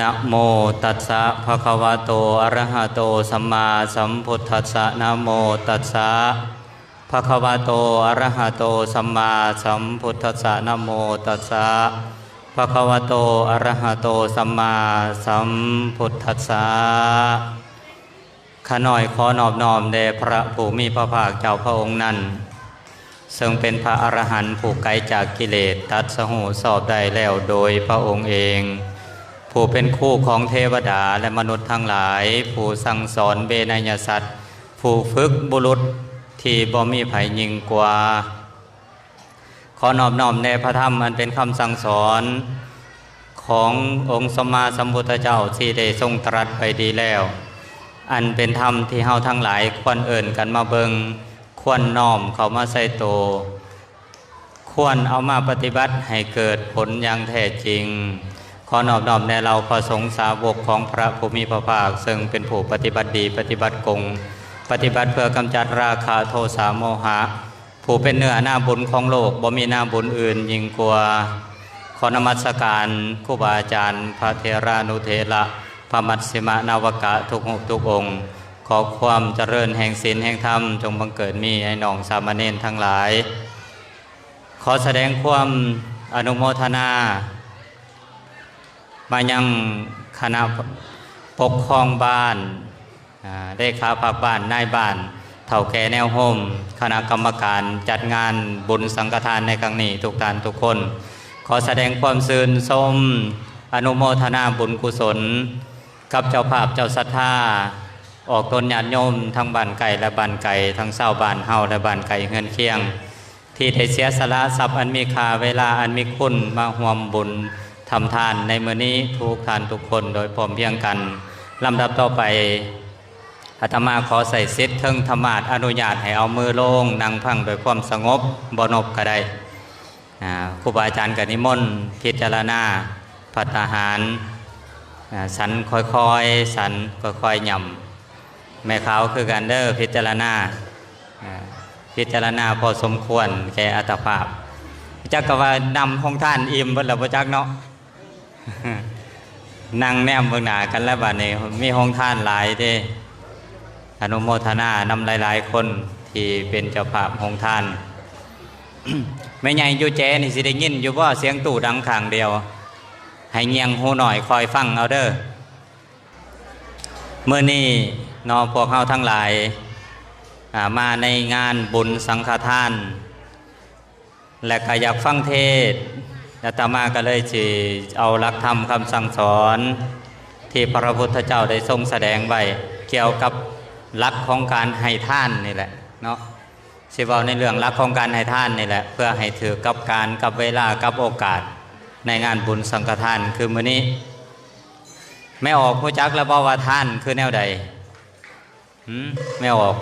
ນະໂມຕັດສະ ພະຄະວະໂຕ ອະຣະຫະໂຕ ສຳມາສຳພຸດທັດສະ ນະໂມຕັດສະ ພະຄະວະໂຕ ອະຣະຫະໂຕ ສຳມາສຳພຸດທັດສະ ນະໂມຕັດສະ ພະຄະວະໂຕ ອະຣະຫະໂຕ ສຳມາສຳພຸດທັດສະ. ຂ້ານ້ອຍຂໍນອບນ້ອມແດ່ພະຜູ້ມີພະພາກເຈົ້າພະອົງນັ້ນ ເຊິ່ງເປັນພະອະລະຫັນຜູ້ໄກຈາກກິເລດ ຕັດສະຮູ້ຊອບໄດ້ແລ້ວໂດຍພະອົງເອງ ຜູ້ເປັນຄູຂອງເທວະດາ ແລະ ມະນຸດທັງຫຼາຍ ຜູ້ສັ່ງສອນເວໄນຍະສັດ ຜູ້ຝຶກບຸລຸດທີ່ບໍ່ມີໃຜຍິ່ງກວ່າ. ຂໍນອບນ້ອມແດ່ພະທຳອັນເປັນຄຳສັ່ງສອນຂອງອົງສຳມາສຳພຸດທະເຈົ້າທີ່ໄດ້ຊົງຕະລັດໄວ້ດີແລ້ວ, ອັນເປັນທຳທີ່ເຮົາທັງຫຼາຍຄວນເອີ້ນກັນມາເບິ່ງ, ຄວນນ້ອມເຂົ້າມາໃສ່ໂຕ, ຄວນເອົາມາປະຕິບັດໃຫ້ເກີດຜົນຢ່າງແທ້ຈິງ. ຂໍນອບນ້ອມແດ່ເຫຼົ່າພະສົງສາວົກຂອງພະຜູ້ມີພະພາກ, ເຊິ່ງເປັນຜູ້ປະຕິບັດດີ, ປະຕິບັດກົງ, ປະຕິບັດເພື່ອກຳຈັດລາຄະ, ໂທສະ, ໂມຫະ, ຜູ້ເປັນເນື້ອນາບຸນຂອງໂລກ, ບໍ່ມີນາບຸນອື່ນຍິ່ງກວ່າ. ຂໍນະມັດສະການຄູບາອາຈານ, ພະເຖລານຸເຖລະ, ພະມັດຊິມະນາວະກະ ທຸກຮູບທຸກອົງ. ຂໍຄວາມຈະເລີນແຫ່ງສິນແຫ່ງທຳ ຈົ່ງບັງເກີດມີໃຫ້ນ້ອງສາມະເນນທັງຫຼາຍ. ຂໍສະແດງຄວາມອະນຸໂມທະນາ ມາຍັງຄະນະປົກຄອງບ້ານ, ອາ, ເລຂາພັກບ້ານ, ນາຍບ້ານ, ເຖົ້າແກ່ແນວໂຮມ, ຄະນະກຳມະການຈັດງານບຸນສັງຄະທານໃນຄັ້ງນີ້ທຸກທ່ານທຸກຄົນ. ຂໍສະແດງຄວາມຊື່ນຊົມ, ອະນຸໂມທະນາບຸນກຸສົນກັບເຈົ້າພາບເຈົ້າສັດທາ, ອອກຕົນຍາດໂຍມທັງບ້ານໃກ້ ແລະ ບ້ານໄກ, ທັງຊາວບ້ານເຮົາ ແລະ ບ້ານໃກ້ເຮືອນຄຽງ ທີ່ໄດ້ເສຍສະຫຼະຊັບອັນມີຄ່າ, ເວລາອັນມີຄຸນ ມາຮ່ວມບຸນທຳທານໃນມື້ນີ້ ທຸກທ່ານທຸກຄົນໂດຍພ້ອມພຽງກັນ. ລຳດັບຕໍ່ໄປ, ອາດຕະມາຂໍໃຊ້ສິດເທິງທຳມາດ ອະນຸຍາດໃຫ້ເອົາມືລົງ, ນັ່ງພັງດ້ວຍຄວາມສະຫງົບ, ບໍ່ນົບກໍໄດ້. ອາ, ຄູບາອາຈານກໍນິມົນພິຈາລະນາພັດຕາຫານ, ອາ, ສັນຄ່ອຍໆ ສັນຄ່ອຍໆຫຍ້ຳ. ແມ່ຂາວຄືກັນເດີ, ພິຈາລະນາ, ອາ, ພິຈາລະນາພໍສົມຄວນແກ່ອັດຕະພາບ. ຈັກກະວ່ານ້ຳໂຮງທານອີ່ມເບິດແລ້ວບໍ່ຈັກເນາະ. ນັ່ງແນມເບິ່ງໜ້າກັນແລ້ວບາດນີ້, ມີໂຮງທານຫຼາຍເດ້. ອະນຸໂມທະນານຳຫຼາຍໆຄົນທີ່ເປັນເຈົ້າພາບໂຮງທານ. ແມ່ໃຫຍ່ຢູ່ແຈນີ້ ຊິໄດ້ຍິນຢູ່ບໍ່ ສຽງຕູ້ດັງຂ້າງດຽວ? ໃຫ້ງຽງຫູໜ້ອຍຄອຍຟັງເອົາເດີ. ມື້ນີ້ເນາະ ພວກເຮົາທັງຫຼາຍ ອາ ມາໃນງານບຸນສັງຄະທານ ແລະ ກະຢາກຟັງເທດ, ອາດຕະມາກະເລີຍຊິເອົາຫຼັກທຳຄຳສັ່ງສອນ ທີ່ພະພຸດທະເຈົ້າໄດ້ຊົງສະແດງໄວ້ ກ່ຽວກັບຫຼັກຂອງການໃຫ້ທານນີ້ແຫຼະເນາະ. ຊິເວົ້າໃນເລື່ອງຫຼັກຂອງການໃຫ້ທານນີ້ແຫຼະ ເພື່ອໃຫ້ຖືກກັບການ ກັບເວລາ ກັບໂອກາດ ໃນງານບຸນສັງຄະທານຄືມື້ນີ້. ແມ່ອອກຮູ້ຈັກແລ້ວບໍ່ວ່າທານຄືແນວໃດ? ຫືມ? ແມ່ອອກ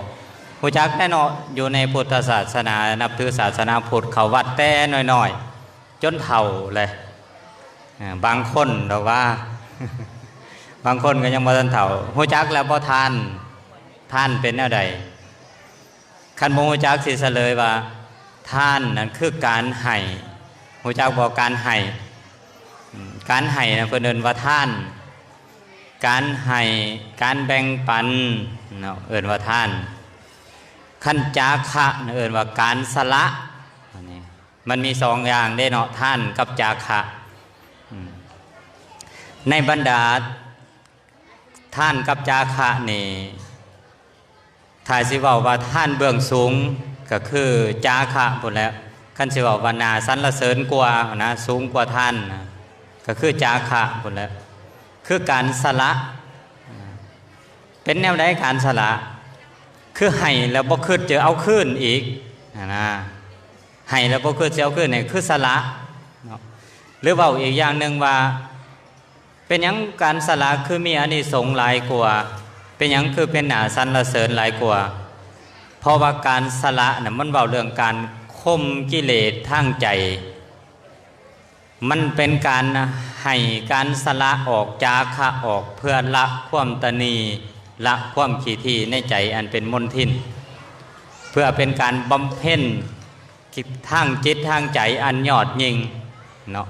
ຮູ້ຈັກແນ່ເນາະ, ຢູ່ໃນພຸດທະສາສະໜາ ນັບຖືສາສະໜາພຸດ ເຂົ້າວັດແຕ່ນ້ອຍໆ ຈົນເຖົ້າແຫຼະ. ເອີ ບາງຄົນດອກວ່າ ບາງຄົນກໍຍັງບໍ່ທັນເຖົ້າ. ຮູ້ຈັກແລ້ວບໍ່ທານ? ທານເປັນແນວໃດ? ຄັນບໍ່ຮູ້ຈັກ ຊິສະເຫຼີຍວ່າ ທານນັ້ນຄືການໃຫ້. ຮູ້ຈັກບໍ່ ການໃຫ້? ອາ ການໃຫ້ນັ້ນເພິ່ນເອີ້ນວ່າທານ. ການໃຫ້ ການແບ່ງປັນເນາະ ເອີ້ນວ່າທານ. ຄັນຈາຄະນັ້ນເອີ້ນວ່າການສະຫຼະ. ອັນນີ້ມັນມີສອງຢ່າງເດ້ເນາະ ທານກັບຈາຄະ. ອາ ໃນບັນດາ ທານກັບຈາຄະນີ້ ຖ້າຊິເວົ້າວ່າທານເບື້ອງສູງ ກໍຄືຈາຄະພຸ້ນແຫຼະ. ຄັນຊິເວົ້າວ່າໜ້າສັນລະເສີນກວ່ານະ ສູງກວ່າທານນະ ກໍຄືຈາຄະພຸ້ນແຫຼະ ຄືການສະຫຼະ. ເປັນແນວໃດການສະຫຼະ? ຄືໃຫ້ແລ້ວບໍ່ຄິດຈະເອົາຄືນອີກຫັ້ນນະ, ໃຫ້ແລ້ວບໍ່ຄິດຈະເອົາຄືນ ນີ້ຄືສະຫຼະເນາະ. ຫຼືເວົ້າອີກຢ່າງໜຶ່ງວ່າ ເປັນຫຍັງການສະຫຼະຄືມີອານິສົງຫຼາຍກວ່າ? ເປັນຫຍັງຄືເປັນໜ້າສັນລະເສີນຫຼາຍກວ່າ? ເພາະວ່າການສະຫຼະນະ ມັນເວົ້າເລື່ອງການຂົ່ມກິເລດທາງໃຈ. ມັນເປັນການໃຫ້ການສະຫຼະອອກ ຈາຄະອອກ ເພື່ອລະຄວາມຕະໜີ່ ລະຄວາມຂີ້ຖີ່ໃນໃຈອັນເປັນມົນທິນ, ເພື່ອເປັນການບຳເພັນ ທາງຈິດທາງໃຈອັນຍອດຍິ່ງເນາ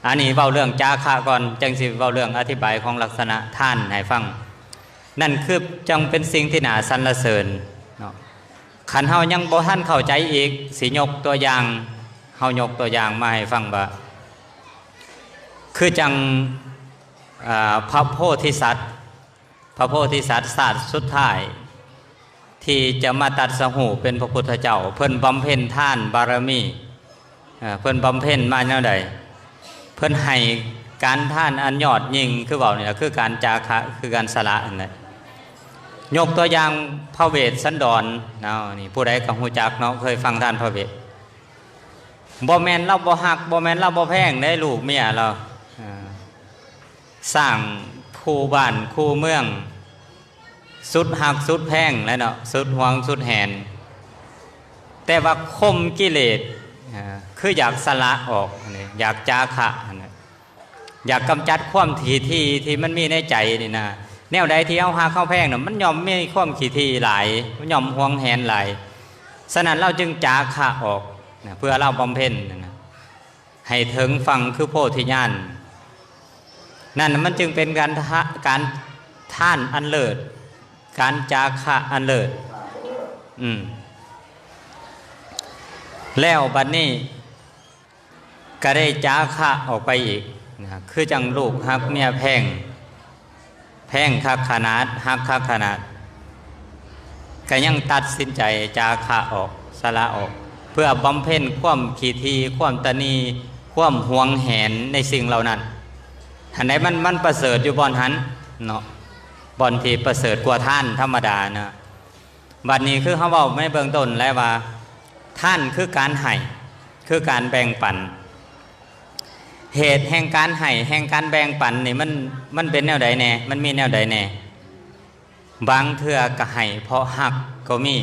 ະ. ອັນນີ້ເວົ້າເລື່ອງຈາຄະກ່ອນ ຈັ່ງຊິເວົ້າເລື່ອງອະທິບາຍຂອງລັກສະນະທານໃຫ້ຟັງ. ນັ້ນຄືຈັ່ງເປັນສິ່ງທີ່ໜ້າສັນລະເສີນເນາະ. ຄັນເຮົາຍັງບໍ່ທັນເຂົ້າໃຈອີກ ຊິຍົກຕົວຢ່າງ ເຮົາຍົກຕົວຢ່າງມາໃຫ້ຟັງວ່າ ຄືຈັ່ງ ອາ ພະໂພທິສັດ ພະໂພທິສັດຊາດສຸດທ້າຍ ທີ່ຈະມາຕັດສະຮູ້ເປັນພະພຸດທະເຈົ້າ ເພິ່ນບຳເພັນທານບາລະມີ. ເອີ ເພິ່ນບຳເພັນມາແນວໃດ? ເພິ່ນໃຫ້ການທານອັນຍອດຍິ່ງ ຄືເວົ້ານີ້ລະ ຄືການຈາຄະ ຄືການສະຫຼະນັ້ນແຫຼະ. ຍົກຕົວຢ່າງພະເວດສັນດອນເນາະ ນີ້ຜູ້ໃດກໍຮູ້ຈັກເນາະ ເຄີຍຟັງທ່ານພະເວດ. ບໍ່ແມ່ນລາວບໍ່ຮັກ ບໍ່ແມ່ນລາວບໍ່ແພງເດ້ ລູກເມຍລາວ. ເອີ ສ້າງຄູ່ບ້ານຄູ່ເມືອງ ສຸດຮັກສຸດແພງແຫຼະເນາະ ສຸດຫວງສຸດແຫນ ແຕ່ວ່າຂົ່ມກິເລດ ເອີ ຄືຢາກສະຫຼະອອກ ຢາກຈາຄະ ຢາກກຳຈັດຄວາມຂີ້ຖີ່ທີ່ມັນມີໃນໃຈນີ້ນະ. ແນວໃດທີ່ເຮົາຮັກເຮົາແພງນະ ມັນຍ່ອມມີຄວາມຂີ້ຖີ່ຫຼາຍ ມັນຍ່ອມຫວງແຫນຫຼາຍ. ສະນັ້ນລາວຈຶ່ງຈາຄະອອກນະ ເພື່ອລາວບຳເພັນນະ ໃຫ້ເຖິງຝັ່ງຄືໂພທິຍານ. ນັ້ນມັນຈຶ່ງເປັນການທະ ການທານອັນເລີດ ການຈາຄະອັນເລີດ. ອືມ ແລ້ວບັດນີ້ກໍໄດ້ຈາຄະອອກໄປອີກນະ ຄືຈັ່ງລູກຮັກເມຍແພງ ແພງຄັກຂະໜາດ ຮັກຄັກຂະໜາດ ກໍຍັງຕັດສິນໃຈຈາຄະອອກ ສະຫຼະອອກ ເພື່ອບຳເພັນຄວາມຂີ້ຖີ່ ຄວາມຕະໜີ່ ຄວາມຫວງແຫນໃນສິ່ງເຫຼົ່ານັ້ນ. ອັນໃດມັນ ມັນປະເສີດຢູ່ບ່ອນຫັ້ນເນາະ ບ່ອນທີ່ປະເສີດກວ່າທານທຳມະດານະ. ບັດນີ້ຄືເຮົາເວົ້າໃນເບື້ອງຕົ້ນແລ້ວວ່າ ທານຄືການໃຫ້ ຄືການແບ່ງປັນ. ເຫດແຫ່ງການໃຫ້ ແຫ່ງການແບ່ງປັນນີ້ ມັນ ມັນເປັນແນວໃດແດ່? ມັນມີແນວໃດແດ່? ບາງເທື່ອກໍໃຫ້ເພາະຮັກກໍມີ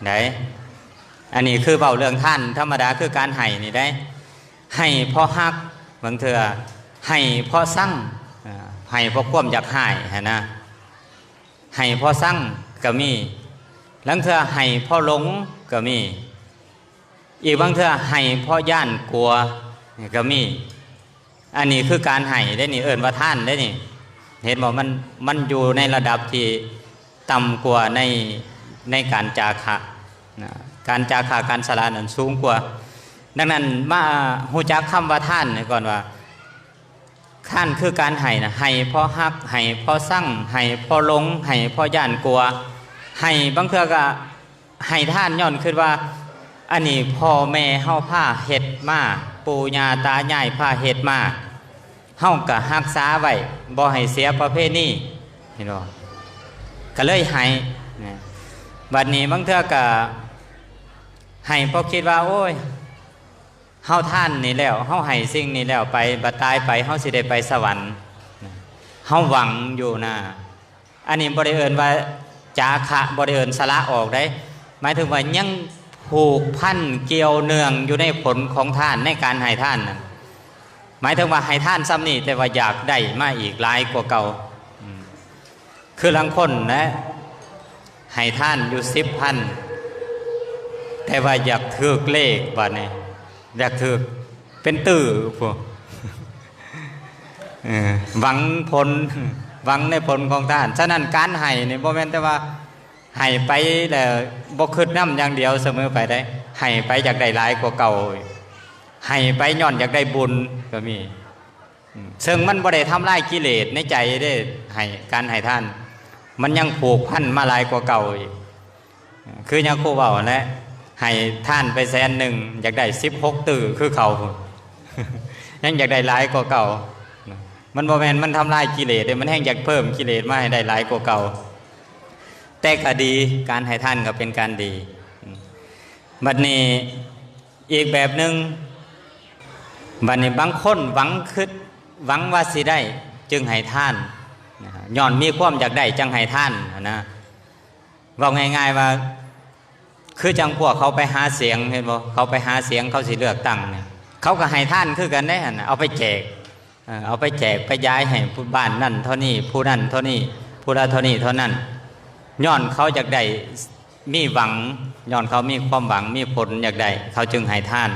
ໃດ໋. ອັນນີ້ຄືເວົ້າເລື່ອງທານທຳມະດາ ຄືການໃຫ້ນີ້ໃດ໋. ໃຫ້ເພາະຮັກ ບາງເທື່ອໃຫ້ເພາະຊັງ ໃຫ້ເພາະຄວາມຢາກຮ້າຍຫັ້ນນະ. ໃຫ້ເພາະຊັງກໍມີ, ລາງເທື່ອໃຫ້ເພາະຫຼົງກໍມີ, ອີກບາງເທື່ອໃຫ້ເພາະຢ້ານກົວກໍມີ. ອັນນີ້ຄືການໃຫ້ເດ້ນີ້, ເອີ້ນວ່າທານເດ້ນີ້. ເຫັນບໍ່? ມັນ, ມັນຢູ່ໃນລະດັບທີ່ຕ່ຳກວ່າໃນ, ໃນການຈາຄະນະ. ການຈາຄະ, ການສະຫຼະນັ້ນສູງກວ່າ. ດັ່ງນັ້ນ ມາຮູ້ຈັກຄຳວ່າທານກ່ອນວ່າ ທານຄືການໃຫ້ນະ, ໃຫ້ເພາະຮັກ, ໃຫ້ເພາະຊັງ, ໃຫ້ເພາະຫຼົງ, ໃຫ້ເພາະຢ້ານກົວ, ໃຫ້ບາງເທື່ອກໍໃຫ້ທານຍ້ອນຄິດວ່າ ອັນນີ້ພໍ່ແມ່ເຮົາພາເຮັດມາ, ປູ່ຍ່າຕາຍາຍພາເຮັດມາ, ເຮົາກໍຮັກສາໄວ້ ບໍ່ໃຫ້ເສຍປະເພນີ, ເຫັນບໍ່? ກໍເລີຍໃຫ້ນະ. ບັດນີ້ບາງເທື່ອກໍໃຫ້ເພາະຄິດວ່າ ໂອ້ຍ ເຮົາທານນີ້ແລ້ວ, ເຮົາໃຫ້ສິ່ງນີ້ແລ້ວໄປ, ບັດຕາຍໄປເຮົາຊິໄດ້ໄປສະຫວັນ, ເຮົາຫວັງຢູ່ນະ. ອັນນີ້ບໍ່ໄດ້ເອີ້ນວ່າຈາຄະ, ບໍ່ໄດ້ເອີ້ນສະຫຼະອອກເດ້. ໝາຍເຖິງວ່າຍັງຜູກພັນກ່ຽວເນື່ອງຢູ່ໃນຜົນຂອງທານ, ໃນການໃຫ້ທານນັ້ນ. ໝາຍເຖິງວ່າໃຫ້ທານສ່ຳນີ້, ແຕ່ວ່າຢາກໄດ້ມາອີກຫຼາຍກວ່າເກົ່າ. ອືມ. ຄືລາງຄົນນະ ໃຫ້ທານຢູ່ສິບພັນ ແຕ່ວ່າຢາກຖືກເລກບາດນີ້, ຢາກຖືກເປັນຕື້ພຸ້ນ. ເອີ ຫວັງຜົນ, ຫວັງໃນຜົນຂອງທານ. ສະນັ້ນ ການໃຫ້ນີ້ບໍ່ແມ່ນແຕ່ວ່າໃຫ້ໄປແລ້ວບໍ່ຄິດນຳຢ່າງດຽວສະເໝີໄປເດ້. ໃຫ້ໄປຢາກໄດ້ຫຼາຍກວ່າເກົ່າ, ໃຫ້ໄປຍ້ອນຢາກໄດ້ບຸນກໍມີ. ອືມ ເຊິ່ງມັນບໍ່ໄດ້ທຳລາຍກິເລດໃນໃຈເດ້, ໃຫ້, ການໃຫ້ທານ ມັນຍັງຜູກພັນມາຫຼາຍກວ່າເກົ່າອີກ. ຄືຍາໂຄບເວົ້າຫັ້ນແຫຼະ, ໃຫ້ທານໄປແສນໜຶ່ງ ຢາກໄດ້ສິບຫົກຕື້ຄືເກົ່າພຸ້ນ, ຍັງຢາກໄດ້ຫຼາຍກວ່າເກົ່າ. ມັນບໍ່ແມ່ນມັນທຳລາຍກິເລດເດ້, ມັນແຮ່ງຢາກເພີ່ມກິເລດມາໃຫ້ໄດ້ຫຼາຍກວ່າເກົ່າ. ແຕ່ກໍດີ, ການໃຫ້ທານກໍເປັນການດີ. ອືມ ບັດນີ້ ອີກແບບໜຶ່ງ, ບັດນີ້ບາງຄົນຫວັງຄຶດ, ຫວັງວ່າຊິໄດ້ຈຶ່ງໃຫ້ທານນະ, ຍ້ອນມີຄວາມຢາກໄດ້ຈັ່ງໃຫ້ທານຫັ້ນນະ. ເວົ້າງ່າຍໆວ່າ ຄືຈັ່ງພວກເຂົາໄປຫາສຽງ, ເຫັນບໍ່? ເຂົາໄປຫາສຽງ, ເຂົາຊິເລືອກຕັ້ງນີ້, ເຂົາກໍໃຫ້ທານຄືກັນເດ້ຫັ້ນນະ, ເອົາໄປແຈກ. ເອີ ເອົາໄປແຈກໄປຢາຍໃຫ້ຜູ້ບ້ານນັ້ນເທົ່ານີ້, ຜູ້ນັ້ນເທົ່ານີ້, ຜູ້ລະເທົ່ານີ້ເທົ່ານັ້ນ, ຍ້ອນເຂົາຢາກໄດ້, ມີຫວັງ, ຍ້ອນເຂົາມີຄວາມຫວັງ, ມີຜົນຢາກໄດ້, ເຂົາຈຶ່ງໃຫ້ທານ.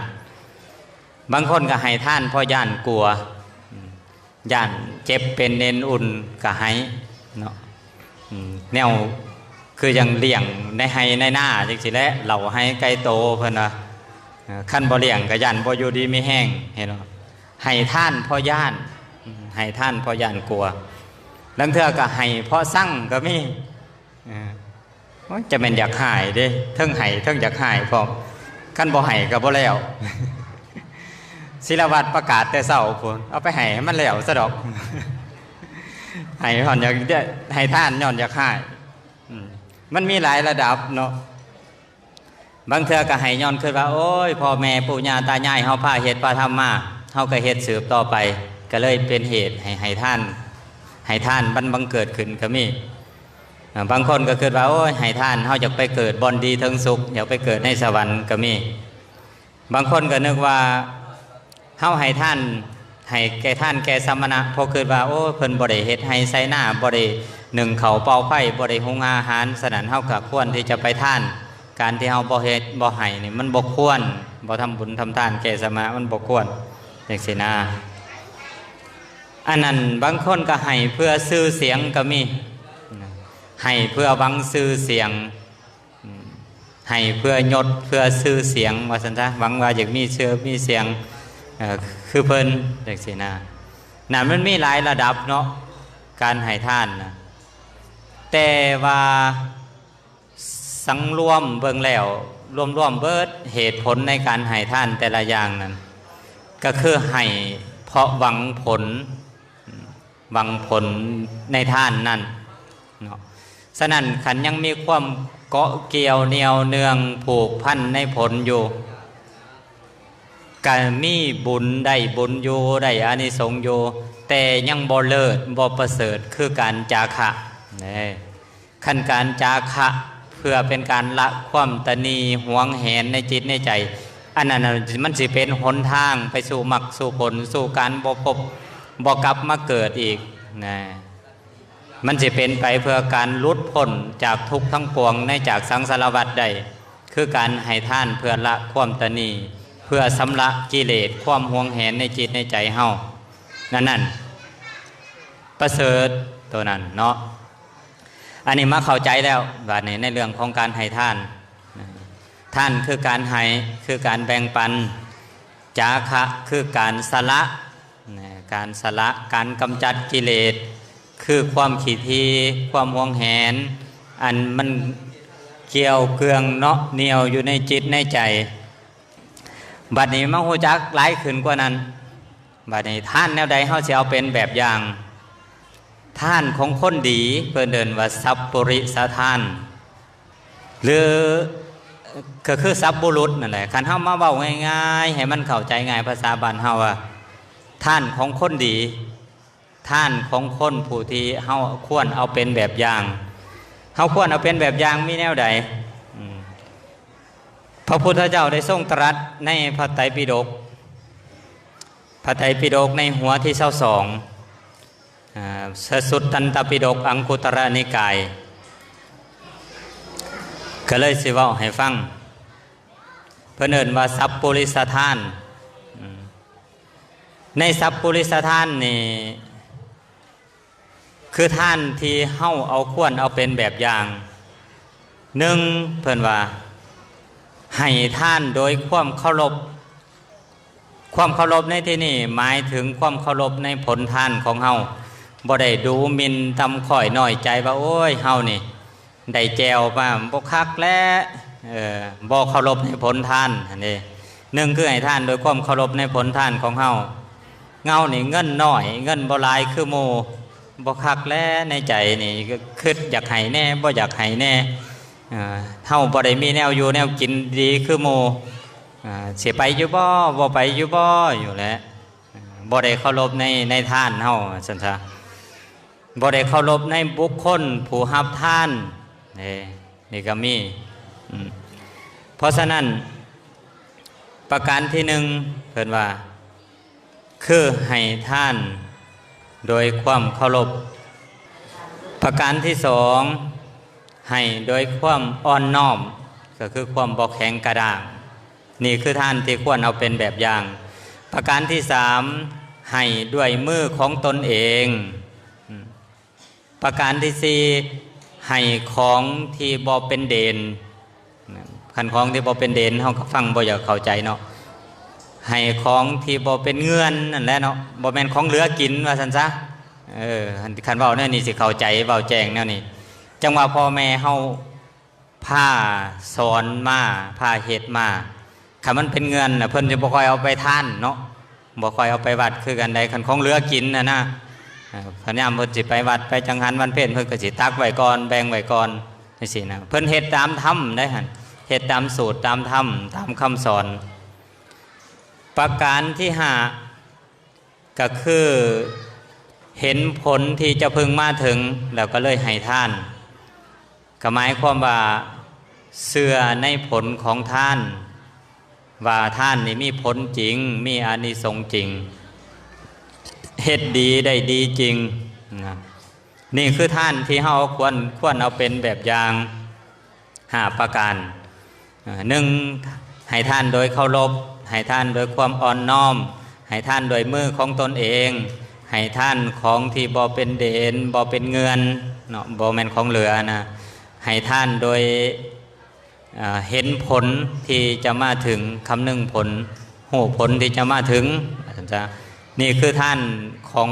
ບາງຄົນກໍໃຫ້ທານເພາະຢ້ານກົວ ຢ້ານເຈັບເປັນເອັນອຸ່ນກໍໃຫ້ເນາະ ອືມ ແນວຄືຈັ່ງລ້ຽງໃນໄຮ່ໃນນາຈັ່ງຊີ້ແຫຼະ ເຫຼົ່າໄຮ່ໄກ່ໂຕເພິ່ນວ່າ ເອີ ຄັນບໍ່ລ້ຽງກໍຢ້ານບໍ່ຢູ່ດີມີແຮງ ເຫັນບໍ່? ໃຫ້ທານເພາະຢ້ານ ໃຫ້ທານເພາະຢ້ານກົວ ລາງເທື່ອກໍໃຫ້ເພາະຊັງກໍມີ ເອີ ໂອ້ຍ ຈະແມ່ນຢາກຮ້າຍເດ້ ເທິງໃຫ້ເທິງຢາກຮ້າຍພ້ອມ ຄັນບໍ່ໃຫ້ກໍບໍ່ແລ້ວ ສິລະວັດປະກາດແຕ່ເຊົ້າພຸ້ນ ເອົາໄປໃຫ້ໃຫ້ມັນແລ້ວຊະດອກ ໃຫ້ຍ້ອນຢາກ ໃຫ້ທານຍ້ອນຢາກຮ້າຍ ອືມ ມັນມີຫຼາຍລະດັບເນາະ ບາງເທື່ອກໍໃຫ້ຍ້ອນຄິດວ່າ ໂອ້ຍ ພໍ່ແມ່ປູ່ຍ່າຕາຍາຍເຮົາພາເຮັດພາທຳມາ ເຮົາກໍເຮັດສືບຕໍ່ໄປ ກໍເລີຍເປັນເຫດໃຫ້ ໃຫ້ທານ ໃຫ້ທານມັນບັງເກີດຂຶ້ນກໍມີ ເອີ ບາງຄົນກໍຄິດວ່າ ໂອ້ຍ ໃຫ້ທານ ເຮົາຢາກໄປເກີດບ່ອນດີເຖິງສຸກ ຢາກໄປເກີດໃນສະຫວັນກໍມີ ບາງຄົນກໍນຶກວ່າ ເຮົາໃຫ້ທານ ໃຫ້ແກ່ ທານແກ່ສະມະນະ ເພາະຄິດວ່າ ໂອ້ ເພິ່ນບໍ່ໄດ້ເຮັດໄຮ່ໄຖນາ ບໍ່ໄດ້ໜຶ້ງເຂົ້າເປົ່າໄຟ ບໍ່ໄດ້ຫຸງຫາອາຫານ ສະນັ້ນເຮົາກໍຄວນທີ່ຈະໄປທານ ການທີ່ເຮົາບໍ່ເຮັດ ບໍ່ໃຫ້ນີ້ ມັນບໍ່ຄວນ ບໍ່ທຳບຸນທຳທານແກ່ສະມະນະ ມັນບໍ່ຄວນ ຈັ່ງຊີ້ນະ ອັນນັ້ນ ບາງຄົນກໍໃຫ້ເພື່ອຊື່ສຽງກໍມີ ໃຫ້ເພື່ອຫວັງຊື່ສຽງ ອືມ ໃຫ້ເພື່ອຍົດ ເພື່ອຊື່ສຽງ ວ່າຊັ້ນຊະ ຫວັງວ່າຢາກມີຊື່ມີສຽງ ເອີ ຄືເພິ່ນ ຈັ່ງຊີ້ນະ ນັ້ນ ມັນມີຫຼາຍລະດັບເນາະ ການໃຫ້ທານນະ ແຕ່ວ່າສັງລວມເບິ່ງແລ້ວ ລວມໆເບິດ ເຫດຜົນໃນການໃຫ້ທານແຕ່ລະຢ່າງນັ້ນ ກໍຄືໃຫ້ເພາະຫວັງຜົນ ຫວັງຜົນໃນທານນັ້ນເນາະ ສະນັ້ນ ຄັນຍັງມີຄວາມເກາະກ່ຽວໜຽວເນື່ອງຜູກພັນໃນຜົນຢູ່ ກະມີບຸນ ໄດ້ບຸນຢູ່ ໄດ້ອານິສົງຢູ່ ແຕ່ຍັງບໍ່ເລີດ ບໍ່ປະເສີດຄືການຈາຄະ ເດ້ ຄັນການຈາຄະ ເພື່ອເປັນການລະຄວາມຕະໜີ່ຫວງແຫນໃນຈິດໃນໃຈ ອັນນັ້ນນະ ມັນຊິເປັນຫົນທາງໄປສູ່ມັກສູ່ຜົນ ສູ່ການບໍ່ພົບ ບໍ່ກັບມາເກີດອີກນະ ມັນຊິເປັນໄປເພື່ອການຫຼຸດພົ້ນຈາກທຸກທັງປວງໃນຈາກສັງສາລະວັດໄດ້ ຄືການໃຫ້ທານເພື່ອລະຄວາມຕະໜີ່ ເພື່ອຊຳລະກິເລດຄວາມຫວງແຫນໃນຈິດໃນໃຈເຮົາ ນັ້ນໆ ປະເສີດໂຕນັ້ນເນາະ ອັນນີ້ມາເຂົ້າໃຈແລ້ວ ບາດນີ້ໃນເລື່ອງຂອງການໃຫ້ທານ ທານຄືການໃຫ້ ຄືການແບ່ງປັນ ຈາຄະຄືການສະຫຼະ ນະ ການສະຫຼະ ການກຳຈັດກິເລດ ຄືຄວາມຂີ້ຖີ່ ຄວາມຫວງແຫນ ອັນມັນກ່ຽວເກືອງເນາະໜຽວຢູ່ໃນຈິດໃນໃຈ ບັດນີ້ມາຮູ້ຈັກຫຼາຍຂຶ້ນກວ່ານັ້ນ ບັດນີ້ທານແນວໃດເຮົາຊິເອົາເປັນແບບຢ່າງ? ທານຂອງຄົນດີ ເພິ່ນເອີ້ນວ່າສັບປຸລິສະທານ ຫຼື ກໍຄືສັບບຸລຸດນັ້ນແຫຼະ ຄັນເຮົາມາເວົ້າງ່າຍໆ ໃຫ້ມັນເຂົ້າໃຈງ່າຍພາສາບ້ານເຮົາວ່າ ທານຂອງຄົນດີ ທານຂອງຄົນຜູ້ທີ່ເຮົາຄວນເອົາເປັນແບບຢ່າງ ເຮົາຄວນເອົາເປັນແບບຢ່າງມີແນວໃດ? ອືມ ພະພຸດທະເຈົ້າໄດ້ຊົງຕະລັດໃນພະໄຕປິດົກ ພະໄຕປິດົກໃນຫົວທີຊາວສອງ ອາ ສະສຸດຕັນຕະປິດົກ ອັງຄຸດຕະລະນິກາຍ ກໍເລີຍຊິເວົ້າໃຫ້ຟັງ ເພິ່ນເອີ້ນວ່າສັບປຸລິສະທານ ອືມ ໃນສັບປຸລິສະທານນີ້ ຄືທານທີ່ເຮົາເອົາຄວນເອົາເປັນແບບຢ່າງ ໜຶ່ງ ເພິ່ນວ່າ ໃຫ້ທານໂດຍຄວາມເຄົາລົບ ຄວາມເຄົາລົບໃນທີ່ນີ້ໝາຍເຖິງຄວາມເຄົາລົບໃນຜົນທານຂອງເຮົາ ບໍ່ໄດ້ດູໝິ່ນຕ່ຳຕ້ອຍນ້ອຍໃຈວ່າ ໂອ້ຍ ເຮົານີ້ ໄດ້ແຈ່ວມາບໍ່ຄັກແລ້ວ ເອີ ບໍ່ເຄົາລົບໃນຜົນທານຫັ້ນເດ້ ໜຶ່ງຄືໃຫ້ທານໂດຍຄວາມເຄົາລົບໃນຜົນທານຂອງເຮົາ ເຮົານີ້ເງິນນ້ອຍ ເງິນບໍ່ຫຼາຍຄືໝູ່ ບໍ່ຄັກແລ້ວ ໃນໃຈນີ້ກໍຄິດຢາກໃຫ້ແດ່ ບໍ່ຢາກໃຫ້ແດ່ ເອີ ເຮົາບໍ່ໄດ້ມີແນວຢູ່ແນວກິນດີຄືໝູ່ ເອີ ຊິໄປຢູ່ບໍ່ ບໍ່ໄປຢູ່ບໍ່ ຢູ່ແຫຼະ ບໍ່ໄດ້ເຄົາລົບໃນ ໃນທານເຮົາ ວ່າຊັ້ນຊະ ບໍ່ໄດ້ເຄົາລົບໃນບຸກຄົນຜູ້ຮັບທານ ເດ້ ນີ້ກໍມີ ອືມ ເພາະສະນັ້ນ ປະການທີໜຶ່ງ ເພິ່ນວ່າ ຄືໃຫ້ທານໂດຍຄວາມເຄົາລົບ ປະການທີສອງ ໃຫ້ໂດຍຄວາມອ່ອນນ້ອມ ກໍຄືຄວາມບໍ່ແຂງກະດ້າງ ນີ້ຄືທານທີ່ຄວນເອົາເປັນແບບຢ່າງ. ປະການທີສາມ ໃຫ້ດ້ວຍມືຂອງຕົນເອງ. ປະການທີສີ່ ໃຫ້ຂອງທີ່ບໍ່ເປັນເດນ. ຄັນຂອງທີ່ບໍ່ເປັນເດນ ເຮົາກໍຟັງບໍ່ຢາກເຂົ້າໃຈເນາະ. ໃຫ້ຂອງທີ່ບໍ່ເປັນເງືອນນັ້ນແຫຼະເນາະ, ບໍ່ແມ່ນຂອງເຫຼືອກິນວ່າຊັ້ນຊະ. ເອີ ຄັນເວົ້າແນວນີ້ຊິເຂົ້າໃຈ, ເວົ້າແຈ້ງແນວນີ້. ຈັ່ງວ່າພໍ່ແມ່ເຮົາ ພາສອນມາ ພາເຮັດມາ, ຄັນມັນເປັນເງືອນນະ ເພິ່ນຈະບໍ່ຄ່ອຍເອົາໄປທານເນາະ, ບໍ່ຄ່ອຍເອົາໄປວັດຄືກັນໃດ໋ ຄັນຂອງເຫຼືອກິນນະນະ. ເອີ ພະຍາຍາມເພິ່ນຊິໄປວັດໄປຈັງຫັນວັນເພັນ ເພິ່ນກໍຊິຕັກໄວ້ກ່ອນ ແບ່ງໄວ້ກ່ອນ ຈັ່ງຊີ້ນະ. ເພິ່ນເຮັດຕາມທຳໄດ໋ຫັ້ນ, ເຮັດຕາມສູດຕາມທຳ ຕາມຄຳສອນ. ປະການທີຫ້າ ກໍຄືເຫັນຜົນທີ່ຈະເພິ່ງມາເຖິງ ແລ້ວກໍເລີຍໃຫ້ທານ. ກໍໝາຍຄວາມວ່າເຊື່ອໃນຜົນຂອງທານ ວ່າທານນີ້ມີຜົນຈິງ ມີອານິສົງຈິງ ເຮັດດີໄດ້ດີຈິງນະ. ນີ້ຄືທານທີ່ເຮົາຄວນ ຄວນເອົາເປັນແບບຢ່າງຫ້າປະການ. ເອີ ໜຶ່ງ ໃຫ້ທານໂດຍເຄົາລົບ, ໃຫ້ທານໂດຍຄວາມອ່ອນນ້ອມ, ໃຫ້ທານດ້ວຍມືຂອງຕົນເອງ, ໃຫ້ທານຂອງທີ່ບໍ່ເປັນເດນ ບໍ່ເປັນເງືອນເນາະ, ບໍ່ແມ່ນຂອງເຫຼືອນະ, ໃຫ້ທານໂດຍ ເອີ ເຫັນຜົນທີ່ຈະມາເຖິງ, ຄຳນຶງຜົນ, ຮູ້ຜົນທີ່ຈະມາເຖິງ ວ່າຊັ້ນຊະ. ນີ້ຄືທານຂອງ